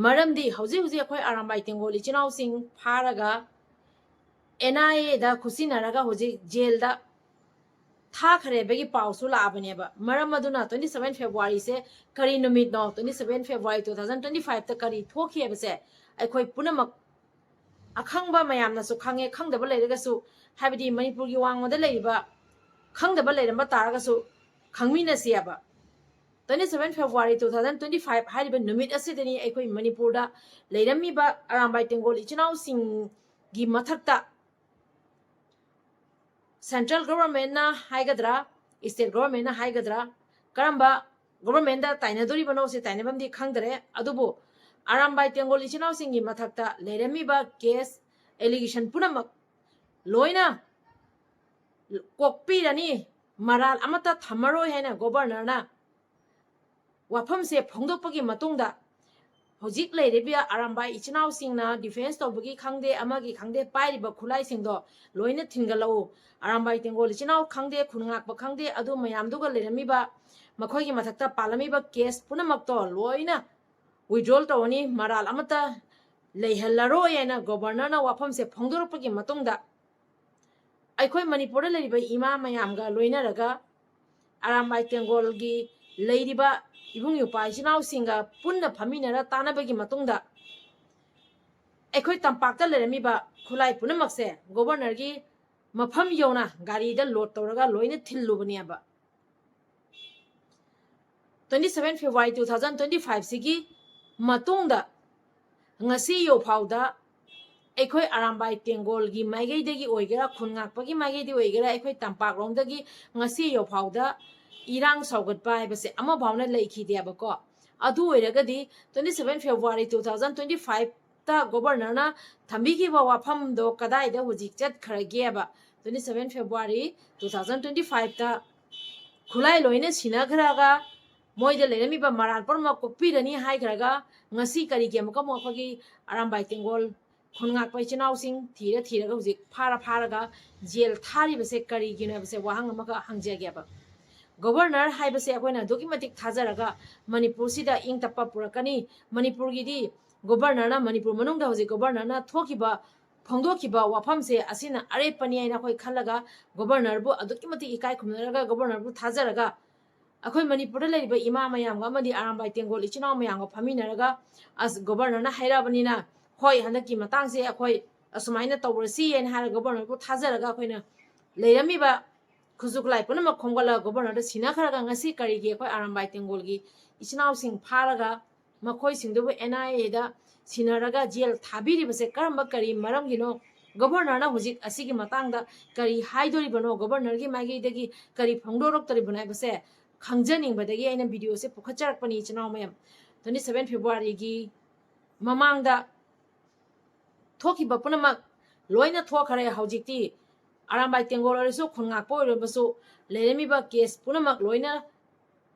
ꯃꯔꯝꯗꯤ ꯍꯧꯖꯤꯛ ꯍꯧꯖꯤꯛ ꯑꯩꯈꯣꯏ ꯑꯔꯥꯝꯕꯥꯏ ꯇꯦꯡꯒꯣꯜ ꯏꯆꯤꯟ ꯏꯅꯥꯎꯁꯤꯡ ꯐꯥꯔꯒ N I A ꯗ ꯈꯨꯠꯁꯤꯟꯅꯔꯒ ꯍꯧꯖꯤꯛ ꯖꯦꯜꯗ ꯊꯥꯈ꯭ꯔꯦ ꯍꯥꯏꯕꯒꯤ ꯄꯥꯎꯁꯨ ꯂꯥꯛꯑꯕꯅꯦꯕ꯫ ꯃꯔꯝ ꯑꯗꯨꯅ twenty seven February ꯁꯦ ꯀꯔꯤ ꯅꯨꯃꯤꯠꯅꯣ, twenty seven February two thousand twenty five ꯇ ꯀꯔꯤ ꯊꯣꯛꯈꯤ ꯍꯥꯏꯕꯁꯦ ꯑꯩꯈꯣꯏ ꯄꯨꯝꯅꯃꯛ ꯑꯈꯪꯕ ꯃꯌꯥꯝꯅꯁꯨ ꯈꯪꯉꯦ, ꯈꯪꯗꯕ ꯂꯩꯔꯒꯁꯨ, ꯍꯥꯏꯕꯗꯤ ꯃꯅꯤꯄꯨꯔꯒꯤ ꯋꯥꯡꯃꯗ ꯂꯩꯔꯤꯕ ꯈꯪꯗꯕ ꯂꯩꯔꯝꯕ ꯇꯥꯔꯒꯁꯨ ꯈꯪꯃꯤꯟꯅꯁꯤ ꯍꯥꯏꯕ꯫ Twenty seven February two thousand twenty five ꯍꯥꯏꯔꯤꯕ ꯅꯨꯃꯤꯠ ꯑꯁꯤꯗꯅꯤ ꯑꯩꯈꯣꯏ ꯃꯅꯤꯄꯨꯔꯗ ꯂꯩꯔꯝꯃꯤꯕ ꯑꯔꯥꯝꯕꯥꯏ ꯇꯦꯡꯒꯣꯜ ꯏꯆꯤꯟ ꯏꯅꯥꯎꯁꯤꯡꯒꯤ ꯃꯊꯛꯇ central government ꯅ ꯍꯥꯏꯒꯗ꯭ꯔꯥ, state government ꯅ ꯍꯥꯏꯒꯗ꯭ꯔꯥ, ꯀꯔꯝꯕ government ꯇ ꯇꯥꯏꯅꯗꯣꯔꯤꯕꯅꯣ, ꯁꯤ ꯇꯥꯏꯅꯐꯝꯗꯤ ꯈꯪꯗꯔꯦ꯫ ꯑꯗꯨꯕꯨ ꯑꯔꯥꯝꯕꯥꯏ ꯇꯦꯡꯒꯣꯜ ꯏꯆꯤꯟ ꯏꯅꯥꯎꯁꯤꯡꯒꯤ ꯃꯊꯛꯇ ꯂꯩꯔꯝꯃꯤꯕ case allegation ꯄꯨꯝꯅꯃꯛ ꯂꯣꯏꯅ ꯀꯣꯛꯄꯤꯔꯅꯤ, ꯃꯔꯥꯜ ꯑꯃꯠꯇ ꯊꯝꯃꯔꯣꯏ ꯍꯥꯏꯅ ꯒꯣꯕꯔꯅꯔꯅ ꯋꯥꯐꯝꯁꯦ ꯐꯣꯡꯗꯣꯛꯄꯒꯤ ꯃꯇꯨꯡꯗ ꯍꯧꯖꯤꯛ ꯂꯩꯔꯤꯕ ꯑꯔꯥꯝꯕꯥꯏ ꯏꯆꯤꯟ ꯏꯅꯥꯎꯁꯤꯡꯅ defence ꯇꯧꯕꯒꯤ ꯈꯪꯗꯦ, ꯑꯃꯒꯤ ꯈꯪꯗꯦ, ꯄꯥꯏꯔꯤꯕ ꯈꯨꯠꯂꯥꯏꯁꯤꯡꯗꯣ ꯂꯣꯏꯅ ꯊꯤꯟꯒꯠꯂꯛꯎ꯫ ꯑꯔꯥꯝꯕꯥꯏ ꯇꯦꯡꯒꯣꯜ ꯏꯆꯤꯟ ꯏꯅꯥꯎ ꯈꯪꯗꯦ, ꯈꯨꯟ ꯉꯥꯛꯄ ꯈꯪꯗꯦ, ꯑꯗꯨ ꯃꯌꯥꯝꯗꯨꯒ ꯂꯩꯔꯝꯃꯤꯕ ꯃꯈꯣꯏꯒꯤ ꯃꯊꯛꯇ ꯄꯥꯜꯂꯝꯃꯤꯕ case ꯄꯨꯝꯅꯃꯛꯇꯣ ꯂꯣꯏꯅ withdrawal ꯇꯧꯔꯅꯤ, ꯃꯔꯥꯜ ꯑꯃꯠꯇ ꯂꯩꯍꯜꯂꯔꯣꯏ ꯍꯥꯏꯅ ꯒꯣꯕꯔꯅꯔꯅ ꯋꯥꯐꯝꯁꯦ ꯐꯣꯡꯗꯣꯔꯛꯄꯒꯤ ꯃꯇꯨꯡꯗ ꯑꯩꯈꯣꯏ ꯃꯅꯤꯄꯨꯔꯗ ꯂꯩꯔꯤꯕ ꯏꯃꯥ ꯃꯌꯥꯝꯒ ꯂꯣꯏꯅꯔꯒ ꯑꯔꯥꯝꯕꯥꯏ ꯇꯦꯡꯒꯣꯜꯒꯤ ꯂꯩꯔꯤꯕ ꯏꯕꯨꯡ ꯏꯄ꯭ꯋꯥ ꯏꯆꯤꯟ ꯏꯅꯥꯎꯁꯤꯡꯒ ꯄꯨꯟꯅ ꯐꯝꯃꯤꯟꯅꯔ ꯇꯥꯟꯅꯕꯒꯤ ꯃꯇꯨꯡꯗ ꯑꯩꯈꯣꯏ ꯇꯝꯄꯥꯛꯇ ꯂꯩꯔꯝꯃꯤꯕ ꯈꯨꯠꯂꯥꯏ ꯄꯨꯝꯅꯃꯛꯁꯦ ꯒꯣꯕꯔꯅꯔꯒꯤ ꯃꯐꯝ ꯌꯧꯅ ꯒꯥꯔꯤꯗ ꯂꯣꯗ ꯇꯧꯔꯒ ꯂꯣꯏꯅ ꯊꯤꯜꯂꯨꯕꯅꯦꯕ꯫ Twenty seven February two thousand twenty five ꯁꯤꯒꯤ ꯃꯇꯨꯡꯗ ꯉꯁꯤ ꯌꯧꯐꯥꯎꯗ ꯑꯩꯈꯣꯏ ꯑꯔꯥꯝꯕꯥꯏ ꯇꯦꯡꯒꯣꯜꯒꯤ ꯃꯥꯏꯀꯩꯗꯒꯤ ꯑꯣꯏꯒꯦꯔꯥ, ꯈꯨꯟ ꯉꯥꯛꯄꯒꯤ ꯃꯥꯏꯀꯩꯗꯒꯤ ꯑꯣꯏꯒꯦꯔꯥ, ꯑꯩꯈꯣꯏ ꯇꯝꯄꯥꯛꯂꯣꯝꯗꯒꯤ ꯉꯁꯤ ꯌꯧꯐꯥꯎꯗ ꯏꯔꯥꯡ ꯁꯧꯒꯠꯄ ꯍꯥꯏꯕꯁꯦ ꯑꯃꯐꯥꯎꯅ ꯂꯩꯈꯤꯗꯦꯕꯀꯣ꯫ ꯑꯗꯨ ꯑꯣꯏꯔꯒꯗꯤ twenty seven February two thousand twenty five ꯇ ꯒꯣꯕꯔꯅꯔꯅ ꯊꯝꯕꯤꯈꯤꯕ ꯋꯥꯐꯝꯗꯣ ꯀꯗꯥꯏꯗ ꯍꯧꯖꯤꯛ ꯆꯠꯈ꯭ꯔꯒꯦꯕ? Twenty seven February two thousand twenty five ꯇ ꯈꯨꯠꯂꯥꯏ ꯂꯣꯏꯅ ꯁꯤꯟꯅꯈ꯭ꯔꯒ ꯃꯣꯏꯗ ꯂꯩꯔꯝꯃꯤꯕ ꯃꯔꯥꯜ ꯄꯨꯝꯅꯃꯛ ꯀꯣꯛꯄꯤꯔꯅꯤ ꯍꯥꯏꯈ꯭ꯔꯒ ꯉꯁꯤ ꯀꯔꯤꯒꯤ ꯑꯃꯨꯛꯀ ꯑꯃꯨꯛ ꯑꯩꯈꯣꯏꯒꯤ ꯑꯔꯥꯝꯕꯥꯏ ꯇꯦꯡꯒꯣꯜ ꯈꯨꯟ ꯉꯥꯛꯄ ꯏꯆꯤꯟ ꯏꯅꯥꯎꯁꯤꯡ ꯊꯤꯔ ꯊꯤꯔꯒ ꯍꯧꯖꯤꯛ ꯐꯥꯔ ꯐꯥꯔꯒ ꯖꯦꯜ ꯊꯥꯔꯤꯕꯁꯦ ꯀꯔꯤꯒꯤꯅꯣ ꯍꯥꯏꯕꯁꯦ ꯋꯥꯍꯪ ꯑꯃꯈꯛ ꯍꯪꯖꯒꯦꯕ꯫ ꯒꯣꯕꯔꯅꯔ ꯍꯥꯏꯕꯁꯦ ꯑꯩꯈꯣꯏꯅ ꯑꯗꯨꯛꯀꯤ ꯃꯇꯤꯛ ꯊꯥꯖꯔꯒ ꯃꯅꯤꯄꯨꯔꯁꯤꯗ ꯏꯪ ꯇꯞꯄ ꯄꯨꯔꯛꯀꯅꯤ, ꯃꯅꯤꯄꯨꯔꯒꯤꯗꯤ ꯒꯣꯕꯔꯅꯔꯅ, ꯃꯅꯤꯄꯨꯔ ꯃꯅꯨꯡꯗ ꯍꯧꯖꯤꯛ ꯒꯣꯕꯔꯅꯔꯅ ꯊꯣꯛꯈꯤꯕ, ꯐꯣꯡꯗꯣꯛꯈꯤꯕ ꯋꯥꯐꯝꯁꯦ ꯑꯁꯤꯅ ꯑꯔꯦꯞꯄꯅꯤ ꯍꯥꯏꯅ ꯑꯩꯈꯣꯏ ꯈꯜꯂꯒ ꯒꯣꯕꯔꯅꯔꯕꯨ ꯑꯗꯨꯛꯀꯤ ꯃꯇꯤꯛ ꯏꯀꯥꯏ ꯈꯨꯝꯅꯔꯒ ꯒꯣꯕꯔꯅꯔꯕꯨ ꯊꯥꯖꯔꯒ ꯑꯩꯈꯣꯏ ꯃꯅꯤꯄꯨꯔꯗ ꯂꯩꯔꯤꯕ ꯏꯃꯥ ꯃꯌꯥꯝꯒ ꯑꯃꯗꯤ ꯑꯔꯥꯝꯕꯥꯏ ꯇꯦꯡꯒꯣꯜ ꯏꯆꯤꯟ ꯏꯅꯥꯎ ꯃꯌꯥꯝꯒ ꯐꯝꯃꯤꯟꯅꯔꯒ ꯑꯁ ꯒꯣꯕꯔꯅꯔꯅ ꯍꯥꯏꯔꯛꯑꯕꯅꯤꯅ ꯍꯣꯏ ꯍꯟꯗꯛꯀꯤ ꯃꯇꯥꯡꯁꯦ ꯑꯩꯈꯣꯏ ꯑꯁꯨꯃꯥꯏꯅ ꯇꯧꯔꯁꯤ ꯍꯥꯏꯅ ꯍꯥꯏꯔꯒ ꯒꯣꯕꯔꯅꯔꯕꯨ ꯊꯥꯖꯔꯒ ꯑꯩꯈꯣꯏꯅ ꯂꯩꯔꯝꯃꯤꯕ ꯈꯨꯠꯁꯨ ꯈꯨꯠꯂꯥꯏ ꯄꯨꯝꯅꯃꯛ ꯈꯣꯝꯒꯠꯂꯒ ꯒꯣꯕꯔꯅꯔꯗ ꯁꯤꯟꯅꯈ꯭ꯔꯒ ꯉꯁꯤ ꯀꯔꯤꯒꯤ ꯑꯩꯈꯣꯏ ꯑꯔꯥꯝꯕꯥꯏ ꯇꯦꯡꯒꯣꯜꯒꯤ ꯏꯆꯤꯟ ꯏꯅꯥꯎꯁꯤꯡ ꯐꯥꯔꯒ ꯃꯈꯣꯏꯁꯤꯡꯗꯨꯕꯨ N I A ꯗ ꯁꯤꯟꯅꯔꯒ ꯖꯦꯜ ꯊꯥꯕꯤꯔꯤꯕꯁꯦ ꯀꯔꯝꯕ ꯀꯔꯤ ꯃꯔꯝꯒꯤꯅꯣ? ꯒꯣꯕꯔꯅꯔꯅ ꯍꯧꯖꯤꯛ ꯑꯁꯤꯒꯤ ꯃꯇꯥꯡꯗ ꯀꯔꯤ ꯍꯥꯏꯗꯣꯔꯤꯕꯅꯣ? ꯒꯣꯕꯔꯅꯔꯒꯤ ꯃꯥꯏꯀꯩꯗꯒꯤ ꯀꯔꯤ ꯐꯣꯡꯗꯣꯔꯛꯇꯣꯔꯤꯕꯅꯣ ꯍꯥꯏꯕꯁꯦ ꯈꯪꯖꯅꯤꯡꯕꯗꯒꯤ ꯑꯩꯅ ꯚꯤꯗꯤꯑꯣꯁꯦ ꯄꯨꯈꯠꯆꯔꯛꯄꯅꯤ ꯏꯆꯤꯟ ꯏꯅꯥꯎ ꯃꯌꯥꯝ꯫ Twenty seven February ꯒꯤ ꯃꯃꯥꯡꯗ ꯊꯣꯛꯈꯤꯕ ꯄꯨꯝꯅꯃꯛ ꯂꯣꯏꯅ ꯊꯣꯛꯈꯔꯦ꯫ ꯍꯧꯖꯤꯛꯇꯤ ꯑꯔꯥꯝꯕꯥꯏ ꯇꯦꯡꯒꯣꯜ ꯑꯣꯏꯔꯁꯨ, ꯈꯨꯟ ꯉꯥꯛꯄ ꯑꯣꯏꯔꯕꯁꯨ, ꯂꯩꯔꯝꯃꯤꯕ ꯀꯦꯁ ꯄꯨꯝꯅꯃꯛ ꯂꯣꯏꯅ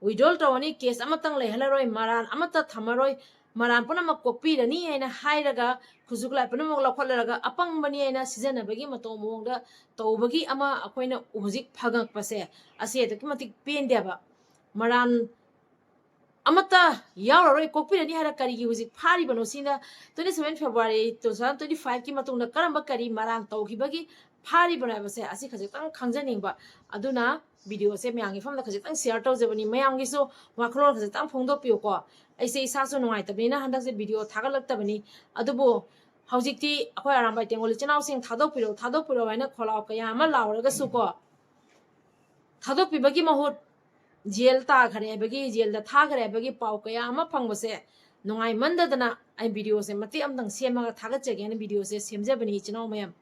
withdraw ꯇꯧꯔꯅꯤ, ꯀꯦꯁ ꯑꯃꯇꯪ ꯂꯩꯍꯜꯂꯔꯣꯏ, ꯃꯔꯥꯟ ꯑꯃꯠꯇ ꯊꯝꯃꯔꯣꯏ, ꯃꯔꯥꯟ ꯄꯨꯝꯅꯃꯛ ꯀꯣꯛꯄꯤꯔꯅꯤ ꯍꯥꯏꯅ ꯍꯥꯏꯔꯒ ꯈꯨꯠꯁꯨ ꯈꯨꯠꯂꯥꯏ ꯄꯨꯝꯅꯃꯛ ꯂꯧꯈꯠꯂꯔꯒ ꯑꯄꯪꯕꯅꯤ ꯍꯥꯏꯅ ꯁꯤꯖꯤꯟꯅꯕꯒꯤ ꯃꯇꯧ ꯃꯑꯣꯡꯗ ꯇꯧꯕꯒꯤ ꯑꯃ ꯑꯩꯈꯣꯏꯅ ꯍꯧꯖꯤꯛ ꯐꯪꯉꯛꯄꯁꯦ ꯑꯁꯤ ꯑꯗꯨꯛꯀꯤ ꯃꯇꯤꯛ ꯄꯦꯟꯗꯦꯕ꯫ ꯃꯔꯥꯟ ꯑꯃꯠꯇ ꯌꯥꯎꯔꯔꯣꯏ, ꯀꯣꯛꯄꯤꯔꯅꯤ ꯍꯥꯏꯔ ꯀꯔꯤꯒꯤ ꯍꯧꯖꯤꯛ ꯐꯥꯔꯤꯕꯅꯣ? ꯁꯤꯅ twenty seven February two thousand twenty five ꯀꯤ ꯃꯇꯨꯡꯗ ꯀꯔꯝꯕ ꯀꯔꯤ ꯃꯔꯥꯟ ꯇꯧꯈꯤꯕꯒꯤ ꯐꯥꯔꯤꯕꯅꯣ ꯍꯥꯏꯕꯁꯦ ꯑꯁꯤ ꯈꯖꯤꯛꯇꯪ ꯈꯪꯖꯅꯤꯡꯕ꯫ ꯑꯗꯨꯅ ꯚꯤꯗꯤꯑꯣꯁꯦ ꯃꯌꯥꯝꯒꯤ ꯃꯐꯝꯗ ꯈꯖꯤꯛꯇꯪ share ꯇꯧꯖꯕꯅꯤ, ꯃꯌꯥꯝꯒꯤꯁꯨ ꯋꯥꯈꯜꯂꯣꯟ ꯈꯖꯤꯛꯇꯪ ꯐꯣꯡꯗꯣꯛꯄꯤꯌꯨꯀꯣ꯫ ꯑꯩꯁꯦ ꯏꯁꯥꯁꯨ ꯅꯨꯡꯉꯥꯏꯇꯕꯅꯤꯅ ꯍꯟꯗꯛꯁꯦ ꯚꯤꯗꯤꯑꯣ ꯊꯥꯒꯠꯂꯛꯇꯕꯅꯤ, ꯑꯗꯨꯕꯨ ꯍꯧꯖꯤꯛꯇꯤ ꯑꯩꯈꯣꯏ ꯑꯔꯥꯝꯕꯥꯏ ꯇꯦꯡꯒꯣꯜ ꯏꯆꯤꯟ ꯏꯅꯥꯎꯁꯤꯡ ꯊꯥꯗꯣꯛꯄꯤꯔꯣ, ꯊꯥꯗꯣꯛꯄꯤꯔꯣ ꯍꯥꯏꯅ ꯈꯣꯜꯂꯥꯎ ꯀꯌꯥ ꯑꯃ ꯂꯥꯎꯔꯒꯁꯨ ꯀꯣ, ꯊꯥꯗꯣꯛꯄꯤꯕꯒꯤ ꯃꯍꯨꯠ ꯖꯦꯜ ꯇꯥꯈ꯭ꯔꯦ ꯍꯥꯏꯕꯒꯤ, ꯖꯦꯜꯗ ꯊꯥꯈ꯭ꯔꯦ ꯍꯥꯏꯕꯒꯤ ꯄꯥꯎ ꯀꯌꯥ ꯑꯃ ꯐꯪꯕꯁꯦ ꯅꯨꯡꯉꯥꯏꯃꯟꯗꯗꯅ ꯑꯩ videoꯁꯦ ꯃꯇꯦꯛ ꯑꯃꯇꯪ ꯁꯦꯝꯃꯒ ꯊꯥꯒꯠꯆꯒꯦꯅ videoꯁꯦ ꯁꯦꯝꯖꯕꯅꯤ ꯏꯆꯤꯟ ꯏꯅꯥꯎ ꯃꯌꯥꯝ꯫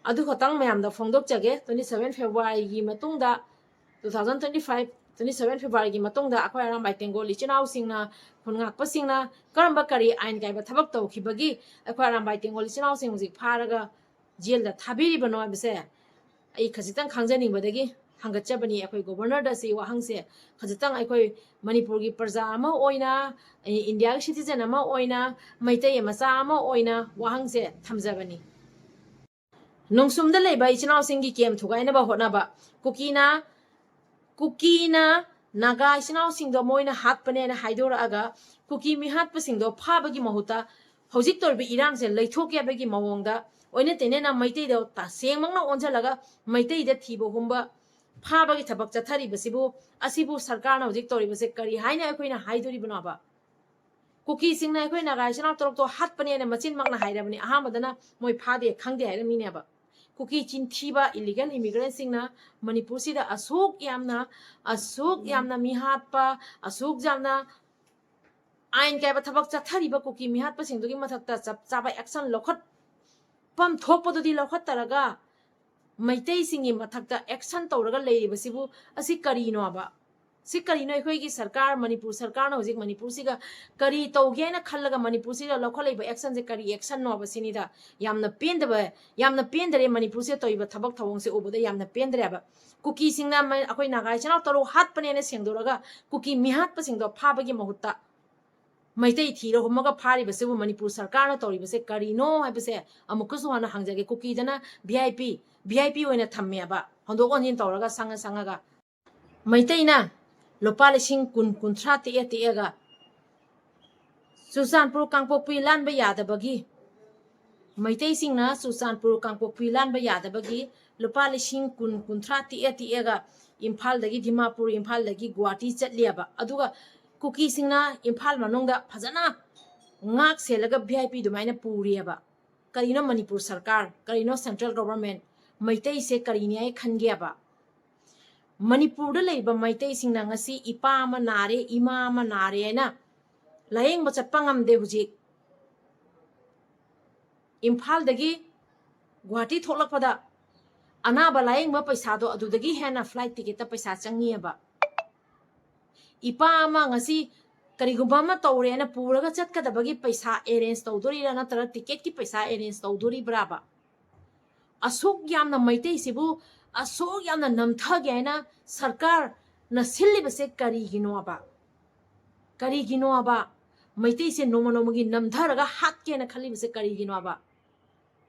ꯑꯗꯨ ꯈꯛꯇꯪ ꯃꯌꯥꯝꯗ ꯐꯣꯡꯗꯣꯛꯆꯒꯦ꯫ Twenty seven Februaryꯒꯤ ꯃꯇꯨꯡꯗ, two thousand twenty five twenty seven Februaryꯒꯤ ꯃꯇꯨꯡꯗ ꯑꯩꯈꯣꯏ ꯑꯔꯥꯝꯕꯥꯏ ꯇꯦꯡꯒꯣꯜ ꯏꯆꯤꯟ ꯏꯅꯥꯎꯁꯤꯡꯅ, ꯈꯨꯟ ꯉꯥꯛꯄꯁꯤꯡꯅ ꯀꯔꯝꯕ ꯀꯔꯤ ꯑꯥꯏꯟ ꯀꯥꯏꯕ ꯊꯕꯛ ꯇꯧꯈꯤꯕꯒꯤ ꯑꯩꯈꯣꯏ ꯑꯔꯥꯝꯕꯥꯏ ꯇꯦꯡꯒꯣꯜ ꯏꯆꯤꯟ ꯏꯅꯥꯎꯁꯤꯡ ꯍꯧꯖꯤꯛ ꯐꯥꯔꯒ ꯖꯦꯜꯗ ꯊꯥꯕꯤꯔꯤꯕꯅꯣ ꯍꯥꯏꯕꯁꯦ ꯑꯩ ꯈꯖꯤꯛꯇꯪ ꯈꯪꯖꯅꯤꯡꯕꯗꯒꯤ ꯍꯪꯒꯠꯆꯕꯅꯤ꯫ ꯑꯩꯈꯣꯏ Governorꯗ ꯁꯤ ꯋꯥꯍꯪꯁꯦ ꯈꯖꯤꯛꯇꯪ ꯑꯩꯈꯣꯏ ꯃꯅꯤꯄꯨꯔꯒꯤ ꯄ꯭ꯔꯖꯥ ꯑꯃ ꯑꯣꯏꯅ, ꯑꯩ ꯏꯟꯗꯤꯌꯥꯒꯤ citizen ꯑꯃ ꯑꯣꯏꯅ, ꯃꯩꯇꯩ ꯃꯆꯥ ꯑꯃ ꯑꯣꯏꯅ ꯋꯥꯍꯪꯁꯦ ꯊꯝꯖꯕꯅꯤ꯫ ꯅꯣꯡꯁꯨꯝꯗ ꯂꯩꯕ ꯏꯆꯤꯟ ꯏꯅꯥꯎꯁꯤꯡꯒꯤ camp ꯊꯨꯒꯥꯏꯅꯕ ꯍꯣꯠꯅꯕ, ꯀꯨꯀꯤꯅ, ꯀꯨꯀꯤꯅ ꯅꯥꯒꯥ ꯏꯆꯤꯟ ꯏꯅꯥꯎꯁꯤꯡꯗꯣ ꯃꯣꯏꯅ ꯍꯥꯠꯄꯅꯦꯅ ꯍꯥꯏꯗꯣꯔꯛꯑꯒ ꯀꯨꯀꯤ ꯃꯤꯍꯥꯠꯄꯁꯤꯡꯗꯣ ꯐꯥꯕꯒꯤ ꯃꯍꯨꯠꯇ ꯍꯧꯖꯤꯛ ꯇꯧꯔꯤꯕ ꯏꯔꯥꯡꯁꯦ ꯂꯩꯊꯣꯛꯀꯦ ꯍꯥꯏꯕꯒꯤ ꯃꯑꯣꯡꯗ ꯑꯣꯏꯅ ꯇꯩꯅꯅ ꯃꯩꯇꯩꯗ ꯇꯁꯦꯡꯃꯛꯅ ꯑꯣꯟꯁꯤꯜꯂꯒ ꯃꯩꯇꯩꯗ ꯊꯤꯕ ꯍꯨꯝꯕ ꯐꯥꯕꯒꯤ ꯊꯕꯛ ꯆꯠꯊꯔꯤꯕꯁꯤꯕꯨ, ꯑꯁꯤꯕꯨ ꯁꯔꯀꯥꯔꯅ ꯍꯧꯖꯤꯛ ꯇꯧꯔꯤꯕꯁꯦ ꯀꯔꯤ ꯍꯥꯏꯅ ꯑꯩꯈꯣꯏꯅ ꯍꯥꯏꯗꯣꯔꯤꯕꯅꯣꯕ? ꯀꯨꯀꯤꯁꯤꯡꯅ ꯑꯩꯈꯣꯏ ꯅꯥꯒꯥ ꯏꯆꯤꯟ ꯏꯅꯥꯎ ꯇꯔꯨꯛꯇꯣ ꯍꯥꯠꯄꯅꯦꯅ ꯃꯆꯤꯟꯃꯛꯅ ꯍꯥꯏꯔꯕꯅꯤ꯫ ꯑꯍꯥꯟꯕꯗꯅ ꯃꯣꯏ ꯐꯥꯗꯦ ꯈꯪꯗꯦ ꯍꯥꯏꯔꯝꯃꯤꯅꯦꯕ꯫ ꯀꯨꯀꯤ ꯆꯤꯟꯊꯤꯕ illegal immigrantꯁꯤꯡꯅ ꯃꯅꯤꯄꯨꯔꯁꯤꯗ ꯑꯁꯨꯛ ꯌꯥꯝꯅ, ꯑꯁꯨꯛ ꯌꯥꯝꯅ ꯃꯤꯍꯥꯠꯄ, ꯑꯁꯨꯛ ꯌꯥꯝꯅ ꯑꯥꯏꯟ ꯀꯥꯏꯕ ꯊꯕꯛ ꯆꯠꯊꯔꯤꯕ ꯀꯨꯀꯤ ꯃꯤꯍꯥꯠꯄꯁꯤꯡꯗꯨꯒꯤ ꯃꯊꯛꯇ ꯆꯞ ꯆꯥꯕ action ꯂꯧꯈꯠꯐꯝ ꯊꯣꯛꯄꯗꯨꯗꯤ ꯂꯧꯈꯠꯇꯔꯒ ꯃꯩꯇꯩꯁꯤꯡꯒꯤ ꯃꯊꯛꯇ action ꯇꯧꯔꯒ ꯂꯩꯔꯤꯕꯁꯤꯕꯨ ꯑꯁꯤ ꯀꯔꯤꯅꯣꯕ? ꯁꯤ ꯀꯔꯤꯅꯣ? ꯑꯩꯈꯣꯏꯒꯤ ꯁꯔꯀꯥꯔ, ꯃꯅꯤꯄꯨꯔ ꯁꯔꯀꯥꯔꯅ ꯍꯧꯖꯤꯛ ꯃꯅꯤꯄꯨꯔꯁꯤꯒ ꯀꯔꯤ ꯇꯧꯒꯦ ꯍꯥꯏꯅ ꯈꯜꯂꯒ ꯃꯅꯤꯄꯨꯔꯁꯤꯗ ꯂꯧꯈꯠꯂꯛꯏꯕ actionꯁꯦ ꯀꯔꯤ actionꯅꯣꯕ ꯁꯤꯅꯤꯗ꯫ ꯌꯥꯝꯅ ꯄꯦꯟꯗꯕ, ꯌꯥꯝꯅ ꯄꯦꯟꯗꯔꯦ ꯃꯅꯤꯄꯨꯔꯁꯤꯗ ꯇꯧꯔꯤꯕ ꯊꯕꯛ ꯊꯧꯑꯣꯡꯁꯦ ꯎꯕꯗ ꯌꯥꯝꯅ ꯄꯦꯟꯗ꯭ꯔꯦꯕ꯫ ꯀꯨꯀꯤꯁꯤꯡꯅ ꯃ-, ꯑꯩꯈꯣꯏ ꯅꯥꯒꯥ ꯏꯆꯤꯟ ꯏꯅꯥꯎ ꯇꯔꯨꯛ ꯍꯥꯠꯄꯅꯦꯅ ꯁꯦꯡꯗꯣꯔꯒ ꯀꯨꯀꯤ ꯃꯤꯍꯥꯠꯄꯁꯤꯡꯗꯣ ꯐꯥꯕꯒꯤ ꯃꯍꯨꯠꯇ ꯃꯩꯇꯩ ꯊꯤꯔ ꯍꯨꯝꯃꯒ ꯐꯥꯔꯤꯕꯁꯤꯕꯨ ꯃꯅꯤꯄꯨꯔ ꯁꯔꯀꯥꯔꯅ ꯇꯧꯔꯤꯕꯁꯦ ꯀꯔꯤꯅꯣ ꯍꯥꯏꯕꯁꯦ ꯑꯃꯨꯛꯀꯁꯨ ꯍꯟꯅ ꯍꯪꯖꯒꯦ꯫ ꯀꯨꯀꯤꯗꯅ V I P, V I P ꯑꯣꯏꯅ ꯊꯝꯃꯦꯕ, ꯍꯣꯟꯗꯣꯛ ꯍꯣꯟꯖꯤꯟ ꯇꯧꯔꯒ ꯁꯪꯉ ꯁꯪꯉꯒ꯫ ꯃꯩꯇꯩꯅ ꯂꯨꯄꯥ ꯂꯤꯁꯤꯡ ꯀꯨꯟ, ꯀꯨꯟꯊ꯭ꯔꯥ ꯇꯦꯛꯑ ꯇꯦꯛꯑꯒ ꯆꯨꯔꯆꯥꯟꯄꯨꯔ ꯀꯥꯡꯄꯣꯛꯄꯤ ꯂꯥꯟꯕ ꯌꯥꯗꯕꯒꯤ, ꯃꯩꯇꯩꯁꯤꯡꯅ ꯆꯨꯔꯆꯥꯟꯄꯨꯔ ꯀꯥꯡꯄꯣꯛꯄꯤ ꯂꯥꯟꯕ ꯌꯥꯗꯕꯒꯤ ꯂꯨꯄꯥ ꯂꯤꯁꯤꯡ ꯀꯨꯟ, ꯀꯨꯟꯊ꯭ꯔꯥ ꯇꯦꯛꯑ ꯇꯦꯛꯑꯒ ꯏꯝꯐꯥꯜꯗꯒꯤ ꯗꯤꯃꯥꯄꯨꯔ, ꯏꯝꯐꯥꯜꯗꯒꯤ ꯒꯨꯋꯥꯍꯥꯇꯤ ꯆꯠꯂꯤꯑꯕ꯫ ꯑꯗꯨꯒ ꯀꯨꯀꯤꯁꯤꯡꯅ ꯏꯝꯐꯥꯜ ꯃꯅꯨꯡꯗ ꯐꯖꯅ ꯉꯥꯛ ꯁꯦꯜꯂꯒ ꯚꯤ ꯑꯥꯏ ꯄꯤ ꯑꯗꯨꯃꯥꯏꯅ ꯄꯨꯔꯤꯑꯕ꯫ ꯀꯔꯤꯅꯣ ꯃꯅꯤꯄꯨꯔ ꯁꯔꯀꯥꯔ, ꯀꯔꯤꯅꯣ central government, ꯃꯩꯇꯩꯁꯦ ꯀꯔꯤꯅꯤ ꯍꯥꯏ ꯈꯟꯒꯦꯕ? ꯃꯅꯤꯄꯨꯔꯗ ꯂꯩꯕ ꯃꯩꯇꯩꯁꯤꯡꯅ ꯉꯁꯤ ꯏꯄꯥ ꯑꯃ ꯅꯥꯔꯦ, ꯏꯃꯥ ꯑꯃ ꯅꯥꯔꯦ ꯍꯥꯏꯅ ꯂꯥꯌꯦꯡꯕ ꯆꯠꯄ ꯉꯝꯗꯦ ꯍꯧꯖꯤꯛ꯫ ꯏꯝꯐꯥꯜꯗꯒꯤ ꯒꯨꯍꯥꯇꯤ ꯊꯣꯛꯂꯛꯄꯗ ꯑꯅꯥꯕ ꯂꯥꯌꯦꯡꯕ ꯄꯩꯁꯥꯗꯣ ꯑꯗꯨꯗꯒꯤ ꯍꯦꯟꯅ flight ticketꯇ ꯄꯩꯁꯥ ꯆꯪꯉꯤꯑꯕ꯫ ꯏꯄꯥ ꯑꯃ ꯉꯁꯤ ꯀꯔꯤꯒꯨꯝꯕ ꯑꯃ ꯇꯧꯔꯦꯅ ꯄꯨꯔꯒ ꯆꯠꯀꯗꯕꯒꯤ ꯄꯩꯁꯥ arrange ꯇꯧꯗꯣꯔꯤꯔꯥ, ꯅꯠꯇ꯭ꯔꯒ ticketꯀꯤ ꯄꯩꯁꯥ arrange ꯇꯧꯗꯣꯔꯤꯕ꯭ꯔꯥꯕ? ꯑꯁꯨꯛ ꯌꯥꯝꯅ ꯃꯩꯇꯩꯁꯤꯕꯨ ꯑꯁꯨꯛ ꯌꯥꯝꯅ ꯅꯝꯊꯒꯦ ꯍꯥꯏꯅ ꯁꯔꯀꯥꯔꯅ ꯁꯤꯜꯂꯤꯕꯁꯦ ꯀꯔꯤꯒꯤꯅꯣꯕ? ꯀꯔꯤꯒꯤꯅꯣꯕ? ꯃꯩꯇꯩꯁꯦ ꯅꯣꯡꯃ ꯅꯣꯡꯃꯒꯤ ꯅꯝꯊꯔꯒ ꯍꯥꯠꯀꯦꯅ ꯈꯜꯂꯤꯕꯁꯦ ꯀꯔꯤꯒꯤꯅꯣꯕ?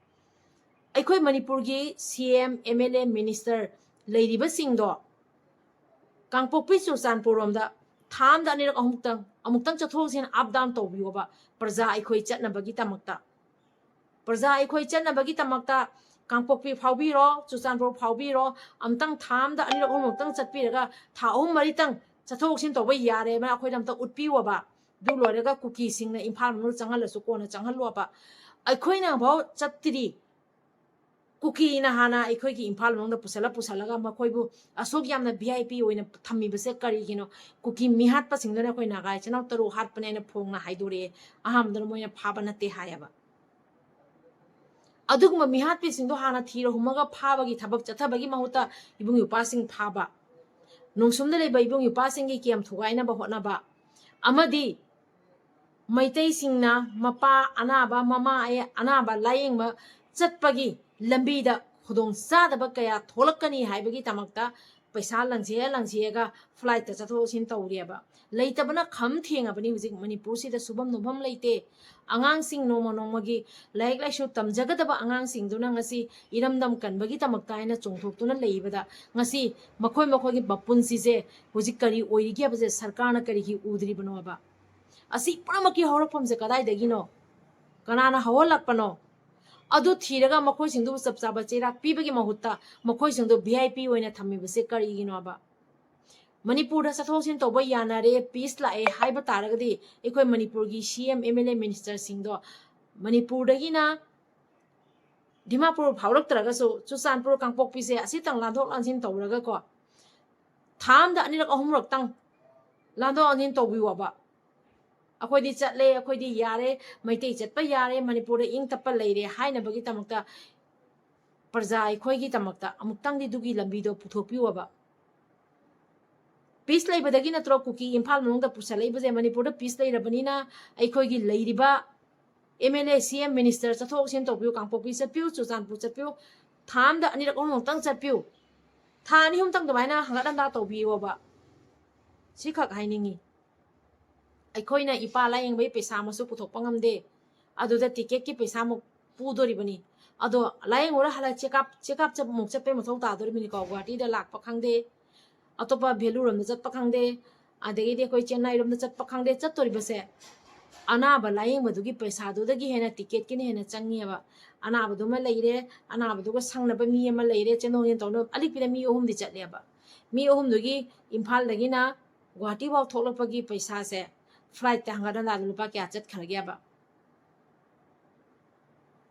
ꯑꯩꯈꯣꯏ ꯃꯅꯤꯄꯨꯔꯒꯤ ꯁꯤ ꯑꯦꯝ, ꯑꯦꯝ ꯑꯦꯜ ꯑꯦ, minister ꯂꯩꯔꯤꯕꯁꯤꯡꯗꯣ ꯀꯥꯡꯄꯣꯛꯄꯤ ꯆꯨꯔꯆꯥꯟꯄꯨꯔ ꯔꯣꯝꯗ ꯊꯥ ꯑꯃꯗ ꯑꯅꯤꯔꯛ ꯑꯍꯨꯝꯇꯪ, ꯑꯃꯨꯛꯇꯪ ꯆꯠꯊꯣꯛ ꯆꯠꯁꯤꯟ up down ꯇꯧꯕꯤꯌꯣꯕ, ꯄ꯭ꯔꯖꯥ ꯑꯩꯈꯣꯏ ꯆꯠꯅꯕꯒꯤꯗꯃꯛꯇ꯫ ꯄ꯭ꯔꯖꯥ ꯑꯩꯈꯣꯏ ꯆꯠꯅꯕꯒꯤꯗꯃꯛꯇ ꯀꯥꯡꯄꯣꯛꯄꯤ ꯐꯥꯎꯕꯤꯔꯣ, ꯆꯨꯔꯆꯥꯟꯄꯨꯔ ꯐꯥꯎꯕꯤꯔꯣ, ꯑꯃꯨꯛꯇꯪ ꯊꯥ ꯑꯃꯗ ꯑꯅꯤꯔꯛ ꯑꯍꯨꯝꯂꯛꯇꯪ ꯆꯠꯄꯤꯔꯒ ꯊꯥ ꯑꯍꯨꯝ ꯃꯔꯤꯇꯪ ꯆꯠꯊꯣꯛ ꯆꯠꯁꯤꯟ ꯇꯧꯕ ꯌꯥꯔꯦꯅ ꯑꯩꯈꯣꯏꯗ ꯑꯝꯇ ꯎꯠꯄꯤꯌꯣꯕ꯫ ꯑꯗꯨ ꯂꯣꯏꯔꯒ ꯀꯨꯀꯤꯁꯤꯡꯅ ꯏꯝꯐꯥꯜ ꯃꯅꯨꯡꯗ ꯆꯪꯍꯜꯂꯁꯨ ꯀꯣꯟꯅ ꯆꯪꯍꯜꯂꯣꯕ꯫ ꯑꯩꯈꯣꯏꯅ ꯐꯥꯎ ꯆꯠꯇ꯭ꯔꯤ, ꯀꯨꯀꯤꯅ ꯍꯥꯟꯅ ꯑꯩꯈꯣꯏꯒꯤ ꯏꯝꯐꯥꯜ ꯃꯅꯨꯡꯗ ꯄꯨꯁꯜꯂ ꯄꯨꯁꯜꯂꯒ ꯃꯈꯣꯏꯕꯨ ꯑꯁꯨꯛ ꯌꯥꯝꯅ ꯚꯤ ꯑꯥꯏ ꯄꯤ ꯑꯣꯏꯅ ꯊꯝꯃꯤꯕꯁꯦ ꯀꯔꯤꯒꯤꯅꯣ? ꯀꯨꯀꯤ ꯃꯤꯍꯥꯠꯄꯁꯤꯡꯗꯨꯅ ꯑꯩꯈꯣꯏ ꯅꯥꯒꯥ ꯏꯆꯤꯟ ꯏꯅꯥꯎ ꯇꯔꯨꯛ ꯍꯥꯠꯄꯅꯦꯅ ꯐꯣꯡꯅ ꯍꯥꯏꯗꯣꯔꯛꯑꯦ꯫ ꯑꯍꯥꯟꯕꯗꯅ ꯃꯣꯏꯅ ꯐꯥꯕ ꯅꯠꯇꯦ ꯍꯥꯏꯌꯦꯕ꯫ ꯑꯗꯨꯒꯨꯝꯕ ꯃꯤꯍꯥꯠꯄꯤꯁꯤꯡꯗꯣ ꯍꯥꯟꯅ ꯊꯤꯔ ꯍꯨꯝꯃꯒ ꯐꯥꯕꯒꯤ ꯊꯕꯛ ꯆꯠꯊꯕꯒꯤ ꯃꯍꯨꯠꯇ ꯏꯕꯨꯡ ꯏꯄ꯭ꯋꯥꯁꯤꯡ ꯐꯥꯕ, ꯅꯣꯡꯁꯨꯝꯗ ꯂꯩꯕ ꯏꯕꯨꯡ ꯏꯄ꯭ꯋꯥꯁꯤꯡꯒꯤ ꯀꯦꯝ ꯊꯨꯒꯥꯏꯅꯕ ꯍꯣꯠꯅꯕ, ꯑꯃꯗꯤ ꯃꯩꯇꯩꯁꯤꯡꯅ ꯃꯄꯥ ꯑꯅꯥꯕ, ꯃꯃꯥ ꯑꯅꯥꯕ ꯂꯥꯌꯦꯡꯕ ꯆꯠꯄꯒꯤ ꯂꯝꯕꯤꯗ ꯈꯨꯗꯣꯡꯆꯥꯗꯕ ꯀꯌꯥ ꯊꯣꯛꯂꯛꯀꯅꯤ ꯍꯥꯏꯕꯒꯤꯗꯃꯛꯇ ꯄꯩꯁꯥ ꯂꯪꯁꯤꯜꯂ ꯂꯪꯁꯤꯜꯂꯒ flightꯇ ꯆꯠꯊꯣꯛ ꯆꯠꯁꯤꯟ ꯇꯧꯔꯦꯕ꯫ ꯂꯩꯇꯕꯅ ꯈꯝ ꯊꯦꯡꯉꯕꯅꯤ ꯍꯧꯖꯤꯛ ꯃꯅꯤꯄꯨꯔꯁꯤꯗ, ꯁꯨꯐꯝ ꯅꯣꯝꯐꯝ ꯂꯩꯇꯦ꯫ ꯑꯉꯥꯡꯁꯤꯡ ꯅꯣꯡꯃ ꯅꯣꯡꯃꯒꯤ ꯂꯥꯏꯔꯤꯛ ꯂꯥꯏꯁꯨ ꯇꯝꯖꯒꯗꯕ ꯑꯉꯥꯡꯁꯤꯡꯗꯨꯅ ꯉꯁꯤ ꯏꯔꯝꯗꯝ ꯀꯟꯕꯒꯤꯗꯃꯛꯇ ꯍꯥꯏꯅ ꯆꯣꯡꯊꯣꯛꯇꯨꯅ ꯂꯩꯕꯗ ꯉꯁꯤ ꯃꯈꯣꯏ ꯃꯈꯣꯏꯒꯤ ꯃꯄꯨꯟꯁꯤꯁꯦ ꯍꯧꯖꯤꯛ ꯀꯔꯤ ꯑꯣꯏꯔꯤꯒꯦ ꯍꯥꯏꯕꯁꯦ ꯁꯔꯀꯥꯔꯅ ꯀꯔꯤꯒꯤ ꯎꯗ꯭ꯔꯤꯕꯅꯣ ꯍꯥꯏꯕ? ꯑꯁꯤ ꯄꯨꯝꯅꯃꯛꯀꯤ ꯍꯧꯔꯛꯐꯝꯁꯦ ꯀꯗꯥꯏꯗꯒꯤꯅꯣ? ꯀꯅꯥꯅ ꯍꯧꯍꯜꯂꯛꯄꯅꯣ? ꯑꯗꯨ ꯊꯤꯔꯒ ꯃꯈꯣꯏꯁꯤꯡꯗꯨꯕꯨ ꯆꯞ ꯆꯥꯕ ꯆꯩꯔꯥꯛ ꯄꯤꯕꯒꯤ ꯃꯍꯨꯠꯇ ꯃꯈꯣꯏꯁꯤꯡꯗꯨ ꯚꯤ ꯑꯥꯏ ꯄꯤ ꯑꯣꯏꯅ ꯊꯝꯃꯤꯕꯁꯦ ꯀꯔꯤꯒꯤꯅꯣꯕ? ꯃꯅꯤꯄꯨꯔꯗ ꯆꯠꯊꯣꯛ ꯆꯠꯁꯤꯟ ꯇꯧꯕ ꯌꯥꯅꯔꯦ, ꯄꯤꯁ ꯂꯥꯛꯑꯦ ꯍꯥꯏꯕ ꯇꯥꯔꯒꯗꯤ, ꯑꯩꯈꯣꯏ ꯃꯅꯤꯄꯨꯔꯒꯤ C M, M L A, ꯃꯤꯅꯤꯁꯇꯔꯁꯤꯡꯗꯣ ꯃꯅꯤꯄꯨꯔꯗꯒꯤꯅ ꯗꯤꯃꯥꯄꯨꯔ ꯐꯥꯎꯔꯛꯇ꯭ꯔꯒꯁꯨ, ꯆꯨꯔꯆꯥꯟꯄꯨꯔ, ꯀꯥꯡꯄꯣꯛꯄꯤꯁꯦ ꯑꯁꯤꯇꯪ ꯂꯥꯟꯊꯣꯛ ꯂꯥꯟꯁꯤꯟ ꯇꯧꯔꯒꯀꯣ, ꯊꯥ ꯑꯃꯗ ꯑꯅꯤꯔꯛ ꯑꯍꯨꯝꯔꯛꯇꯪ ꯂꯥꯟꯊꯣꯛ ꯂꯥꯟꯁꯤꯟ ꯇꯧꯕꯤꯌꯣꯕ꯫ "ꯑꯩꯈꯣꯏꯗꯤ ꯆꯠꯂꯦ, ꯑꯩꯈꯣꯏꯗꯤ ꯌꯥꯔꯦ, ꯃꯩꯇꯩ ꯆꯠꯄ ꯌꯥꯔꯦ, ꯃꯅꯤꯄꯨꯔꯗ ꯏꯪ ꯇꯞꯄ ꯂꯩꯔꯦ" ꯍꯥꯏꯅꯕꯒꯤꯗꯃꯛꯇ, ꯄ꯭ꯔꯖꯥ ꯑꯩꯈꯣꯏꯒꯤꯗꯃꯛꯇ ꯑꯃꯨꯛꯇꯪꯗꯤ ꯑꯗꯨꯒꯤ ꯂꯝꯕꯤꯗꯣ ꯄꯨꯊꯣꯛꯄꯤꯌꯣꯕ꯫ ꯄꯤꯁ ꯂꯩꯕꯗꯒꯤ ꯅꯠꯇ꯭ꯔꯣ ꯀꯨꯀꯤ ꯏꯝꯐꯥꯜ ꯃꯅꯨꯡꯗ ꯄꯨꯁꯜꯂꯛꯏꯕꯁꯦ? ꯃꯅꯤꯄꯨꯔꯗ ꯄꯤꯁ ꯂꯩꯔꯕꯅꯤꯅ ꯑꯩꯈꯣꯏꯒꯤ ꯂꯩꯔꯤꯕ ꯑꯦꯝ ꯑꯦꯜ ꯑꯦ, ꯁꯤ ꯑꯦꯝ, ꯃꯤꯅꯤꯁꯇꯔ ꯆꯠꯊꯣꯛ ꯆꯠꯁꯤꯟ ꯇꯧꯕꯤꯌꯨ, ꯀꯥꯡꯄꯣꯛꯄꯤ ꯆꯠꯄꯤꯌꯨ, ꯆꯨꯔꯆꯥꯟꯄꯨꯔ ꯆꯠꯄꯤꯌꯨ, ꯊꯥ ꯑꯃꯗ ꯑꯅꯤꯔꯛ ꯑꯍꯨꯝꯂꯛꯇꯪ ꯆꯠꯄꯤꯌꯨ, ꯊꯥ ꯑꯅꯤ ꯑꯍꯨꯝꯇꯪ ꯑꯗꯨꯃꯥꯏꯅ ꯍꯪꯒꯠ ꯍꯟꯗꯥ ꯇꯧꯕꯤꯌꯣꯕ꯫ ꯁꯤꯈꯛ ꯍꯥꯏꯅꯤꯡꯉꯤ꯫ ꯑꯩꯈꯣꯏꯅ ꯏꯄꯥ ꯂꯥꯏꯌꯦꯡꯕꯒꯤ ꯄꯩꯁꯥ ꯑꯃꯁꯨ ꯄꯨꯊꯣꯛꯄ ꯉꯝꯗꯦ, ꯑꯗꯨꯗ ꯇꯤꯀꯦꯠꯀꯤ ꯄꯩꯁꯥ ꯑꯃꯨꯛ ꯄꯨꯗꯣꯔꯤꯕꯅꯤ꯫ ꯑꯗꯣ ꯂꯥꯏꯌꯦꯡꯉꯨꯔ ꯍꯜꯂꯛ ꯆꯦꯀꯞ, ꯆꯦꯀꯞ ꯆꯠ-, ꯑꯃꯨꯛ ꯆꯠꯄꯩ ꯃꯊꯧ ꯇꯥꯗꯣꯔꯤꯕꯅꯤꯀꯣ꯫ ꯒꯨꯍꯥꯇꯤꯗ ꯂꯥꯛꯄ ꯈꯪꯗꯦ, ꯑꯇꯣꯞꯄ ꯚꯦꯂꯨꯔꯣꯝꯗ ꯆꯠꯄ ꯈꯪꯗꯦ, ꯑꯗꯒꯤꯗꯤ ꯑꯩꯈꯣꯏ ꯆꯦꯟꯅꯥꯏꯔꯣꯝꯗ ꯆꯠꯄ ꯈꯪꯗꯦ, ꯆꯠꯇꯣꯔꯤꯕꯁꯦ ꯑꯅꯥꯕ ꯂꯥꯏꯌꯦꯡꯕꯗꯨꯒꯤ ꯄꯩꯁꯥꯗꯨꯗꯒꯤ ꯍꯦꯟꯅ ꯇꯤꯀꯦꯠꯀꯤꯅ ꯍꯦꯟꯅ ꯆꯪꯉꯦꯕ꯫ ꯑꯅꯥꯕꯗꯨꯃ ꯂꯩꯔꯦ, ꯑꯅꯥꯕꯗꯨꯒ ꯁꯪꯅꯕ ꯃꯤ ꯑꯃ ꯂꯩꯔꯦ, ꯆꯦꯟꯊꯣꯛ ꯆꯦꯟꯁꯤꯟ ꯇꯧꯅꯕ꯫ ꯑꯂꯤꯛꯄꯤꯗ ꯃꯤ ꯑꯍꯨꯝꯗꯤ ꯆꯠꯂꯦꯕ꯫ ꯃꯤ ꯑꯍꯨꯝꯗꯨꯒꯤ ꯏꯝꯐꯥꯜꯗꯒꯤꯅ ꯒꯨꯍꯥꯇꯤꯐꯥꯎ ꯊꯣꯛꯂꯛꯄꯒꯤ ꯄꯩꯁꯥꯁꯦ, ꯐ꯭ꯂꯥꯏꯠꯇ ꯍꯪꯒꯠ ꯍꯟꯗꯥꯗ ꯂꯨꯄꯥ ꯀꯌꯥ ꯆꯠꯈ꯭ꯔꯒꯦꯕ?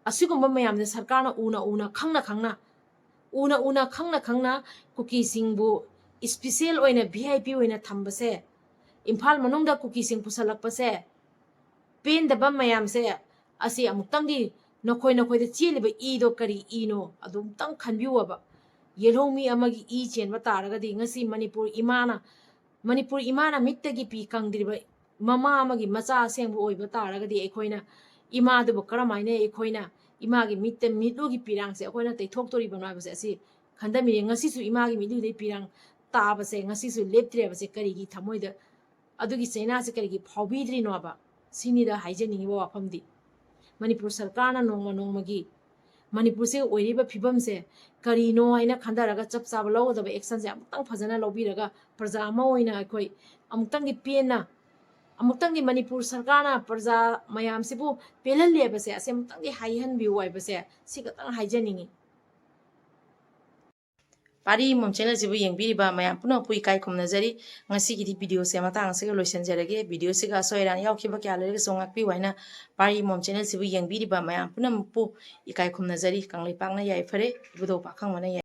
ꯑꯁꯤꯒꯨꯝꯕ ꯃꯌꯥꯝꯁꯦ ꯁꯔꯀꯥꯔꯅ ꯎꯅ ꯎꯅ, ꯈꯪꯅ ꯈꯪꯅ, ꯎꯅ ꯎꯅ, ꯈꯪꯅ ꯈꯪꯅ ꯀꯨꯀꯤꯁꯤꯡꯕꯨ ꯏꯁꯄꯤꯁꯦꯜ ꯑꯣꯏꯅ, ꯚꯤ ꯑꯥꯏ ꯄꯤ ꯑꯣꯏꯅ ꯊꯝꯕꯁꯦ, ꯏꯝꯐꯥꯜ ꯃꯅꯨꯡꯗ ꯀꯨꯀꯤꯁꯤꯡ ꯄꯨꯁꯜꯂꯛꯄꯁꯦ, ꯄꯦꯟꯗꯕ ꯃꯌꯥꯝꯁꯦ, ꯑꯁꯤ ꯑꯃꯨꯛꯇꯪꯗꯤ ꯅꯈꯣꯏ ꯅꯈꯣꯏꯗ ꯆꯦꯜꯂꯤꯕ ꯏꯗꯣ ꯀꯔꯤ ꯏꯅꯣ ꯑꯗꯨ ꯑꯃꯨꯛꯇꯪ ꯈꯟꯕꯤꯌꯨꯕ꯫ ꯌꯦꯜꯍꯧꯃꯤ ꯑꯃꯒꯤ ꯏ ꯆꯦꯟꯕ ꯇꯥꯔꯒꯗꯤ ꯉꯁꯤ ꯃꯅꯤꯄꯨꯔ ꯏꯃꯥꯅ, ꯃꯅꯤꯄꯨꯔ ꯏꯃꯥꯅ ꯃꯤꯠꯇꯒꯤ ꯄꯤ ꯀꯪꯗ꯭ꯔꯤꯕ ꯃꯃꯥ ꯑꯃꯒꯤ ꯃꯆꯥ ꯑꯁꯦꯡꯕ ꯑꯣꯏꯕ ꯇꯥꯔꯒꯗꯤ ꯑꯩꯈꯣꯏꯅ ꯏꯃꯥꯗꯨꯕꯨ ꯀꯔꯝꯍꯥꯏꯅ, ꯑꯩꯈꯣꯏꯅ ꯏꯃꯥꯒꯤ ꯃꯤꯠꯇ ꯃꯤꯠꯂꯨꯒꯤ ꯄꯤꯔꯥꯡꯁꯦ ꯑꯩꯈꯣꯏꯅ ꯇꯩꯊꯣꯛꯇꯣꯔꯤꯕꯅꯣ ꯍꯥꯏꯕꯁꯦ ꯑꯁꯤ ꯈꯟꯊꯃꯤꯟꯅꯩ꯫ ꯉꯁꯤꯁꯨ ꯏꯃꯥꯒꯤ ꯃꯤꯠꯂꯨꯗꯩ ꯄꯤꯔꯥꯡ ꯇꯥꯕꯁꯦ ꯉꯁꯤꯁꯨ ꯂꯦꯞꯇ꯭ꯔꯦꯕꯁꯦ ꯀꯔꯤꯒꯤ ꯊꯃꯣꯏꯗ ꯑꯗꯨꯒꯤ ꯆꯩꯅꯥꯁꯦ ꯀꯔꯤꯒꯤ ꯐꯥꯎꯕꯤꯗ꯭ꯔꯤꯅꯣꯕ? ꯁꯤꯅꯤꯗ ꯍꯥꯏꯖꯅꯤꯡꯉꯤꯕ ꯋꯥꯐꯝꯗꯤ꯫ ꯃꯅꯤꯄꯨꯔ ꯁꯔꯀꯥꯔꯅ ꯅꯣꯡꯃ ꯅꯣꯡꯃꯒꯤ ꯃꯅꯤꯄꯨꯔꯁꯤꯒꯤ ꯑꯣꯏꯔꯤꯕ ꯐꯤꯕꯝꯁꯦ ꯀꯔꯤꯅꯣ ꯍꯥꯏꯅ ꯈꯟꯊꯔꯒ ꯆꯞ ꯆꯥꯕ ꯂꯧꯒꯗꯕ ꯑꯦꯛꯁꯟꯁꯦ ꯑꯃꯨꯛꯇꯪ ꯐꯖꯅ ꯂꯧꯕꯤꯔꯒ ꯄ꯭ꯔꯖꯥ ꯑꯃ ꯑꯣꯏꯅ ꯑꯩꯈꯣꯏ ꯑꯃꯨꯛꯇꯪꯗꯤ ꯄꯦꯟꯅ, ꯑꯃꯨꯛꯇꯪꯗꯤ ꯃꯅꯤꯄꯨꯔ ꯁꯔꯀꯥꯔꯅ ꯄ꯭ꯔꯖꯥ ꯃꯌꯥꯝꯁꯤꯕꯨ ꯄꯦꯜꯍꯜꯂꯦꯕꯁꯦ ꯑꯁꯤ ꯑꯃꯨꯛꯇꯪꯗꯤ ꯍꯥꯏꯍꯟꯕꯤꯌꯨ ꯍꯥꯏꯕꯁꯦ ꯁꯤ ꯈꯛꯇꯪ ꯍꯥꯏꯖꯅꯤꯡꯉꯤ꯫ ꯄꯥꯔꯤ ꯃꯣꯝ ꯆꯦꯅꯦꯜꯁꯤꯕꯨ ꯌꯦꯡꯕꯤꯔꯤꯕ ꯃꯌꯥꯝ ꯄꯨꯝꯅꯃꯛꯄꯨ ꯏꯀꯥꯏ ꯈꯨꯝꯅꯖꯔꯤ꯫ ꯉꯁꯤꯒꯤꯗꯤ ꯚꯤꯗꯤꯑꯣꯁꯦ ꯃꯇꯥꯡ ꯑꯁꯤꯒ ꯂꯣꯏꯁꯤꯟꯖꯔꯒꯦ꯫ ꯚꯤꯗꯤꯑꯣꯁꯤꯒ ꯑꯁꯣꯏ ꯑꯔꯥꯟ ꯌꯥꯎꯈꯤꯕ ꯀꯌꯥ ꯂꯩꯔꯒꯁꯨ ꯉꯥꯛꯄꯤꯌꯨ ꯍꯥꯏꯅ ꯄꯥꯔꯤ ꯃꯣꯝ ꯆꯦꯅꯦꯜꯁꯤꯕꯨ ꯌꯦꯡꯕꯤꯔꯤꯕ ꯃꯌꯥꯝ ꯄꯨꯝꯅꯃꯛꯄꯨ ꯏꯀꯥꯏ ꯈꯨꯝꯅꯖꯔꯤ꯫ ꯀꯪꯂꯩꯄꯥꯛꯅ ꯌꯥꯏꯐꯔꯦ, ꯏꯕꯨꯙꯧ ꯄꯥꯈꯪꯕꯅ ꯌꯥꯏ꯫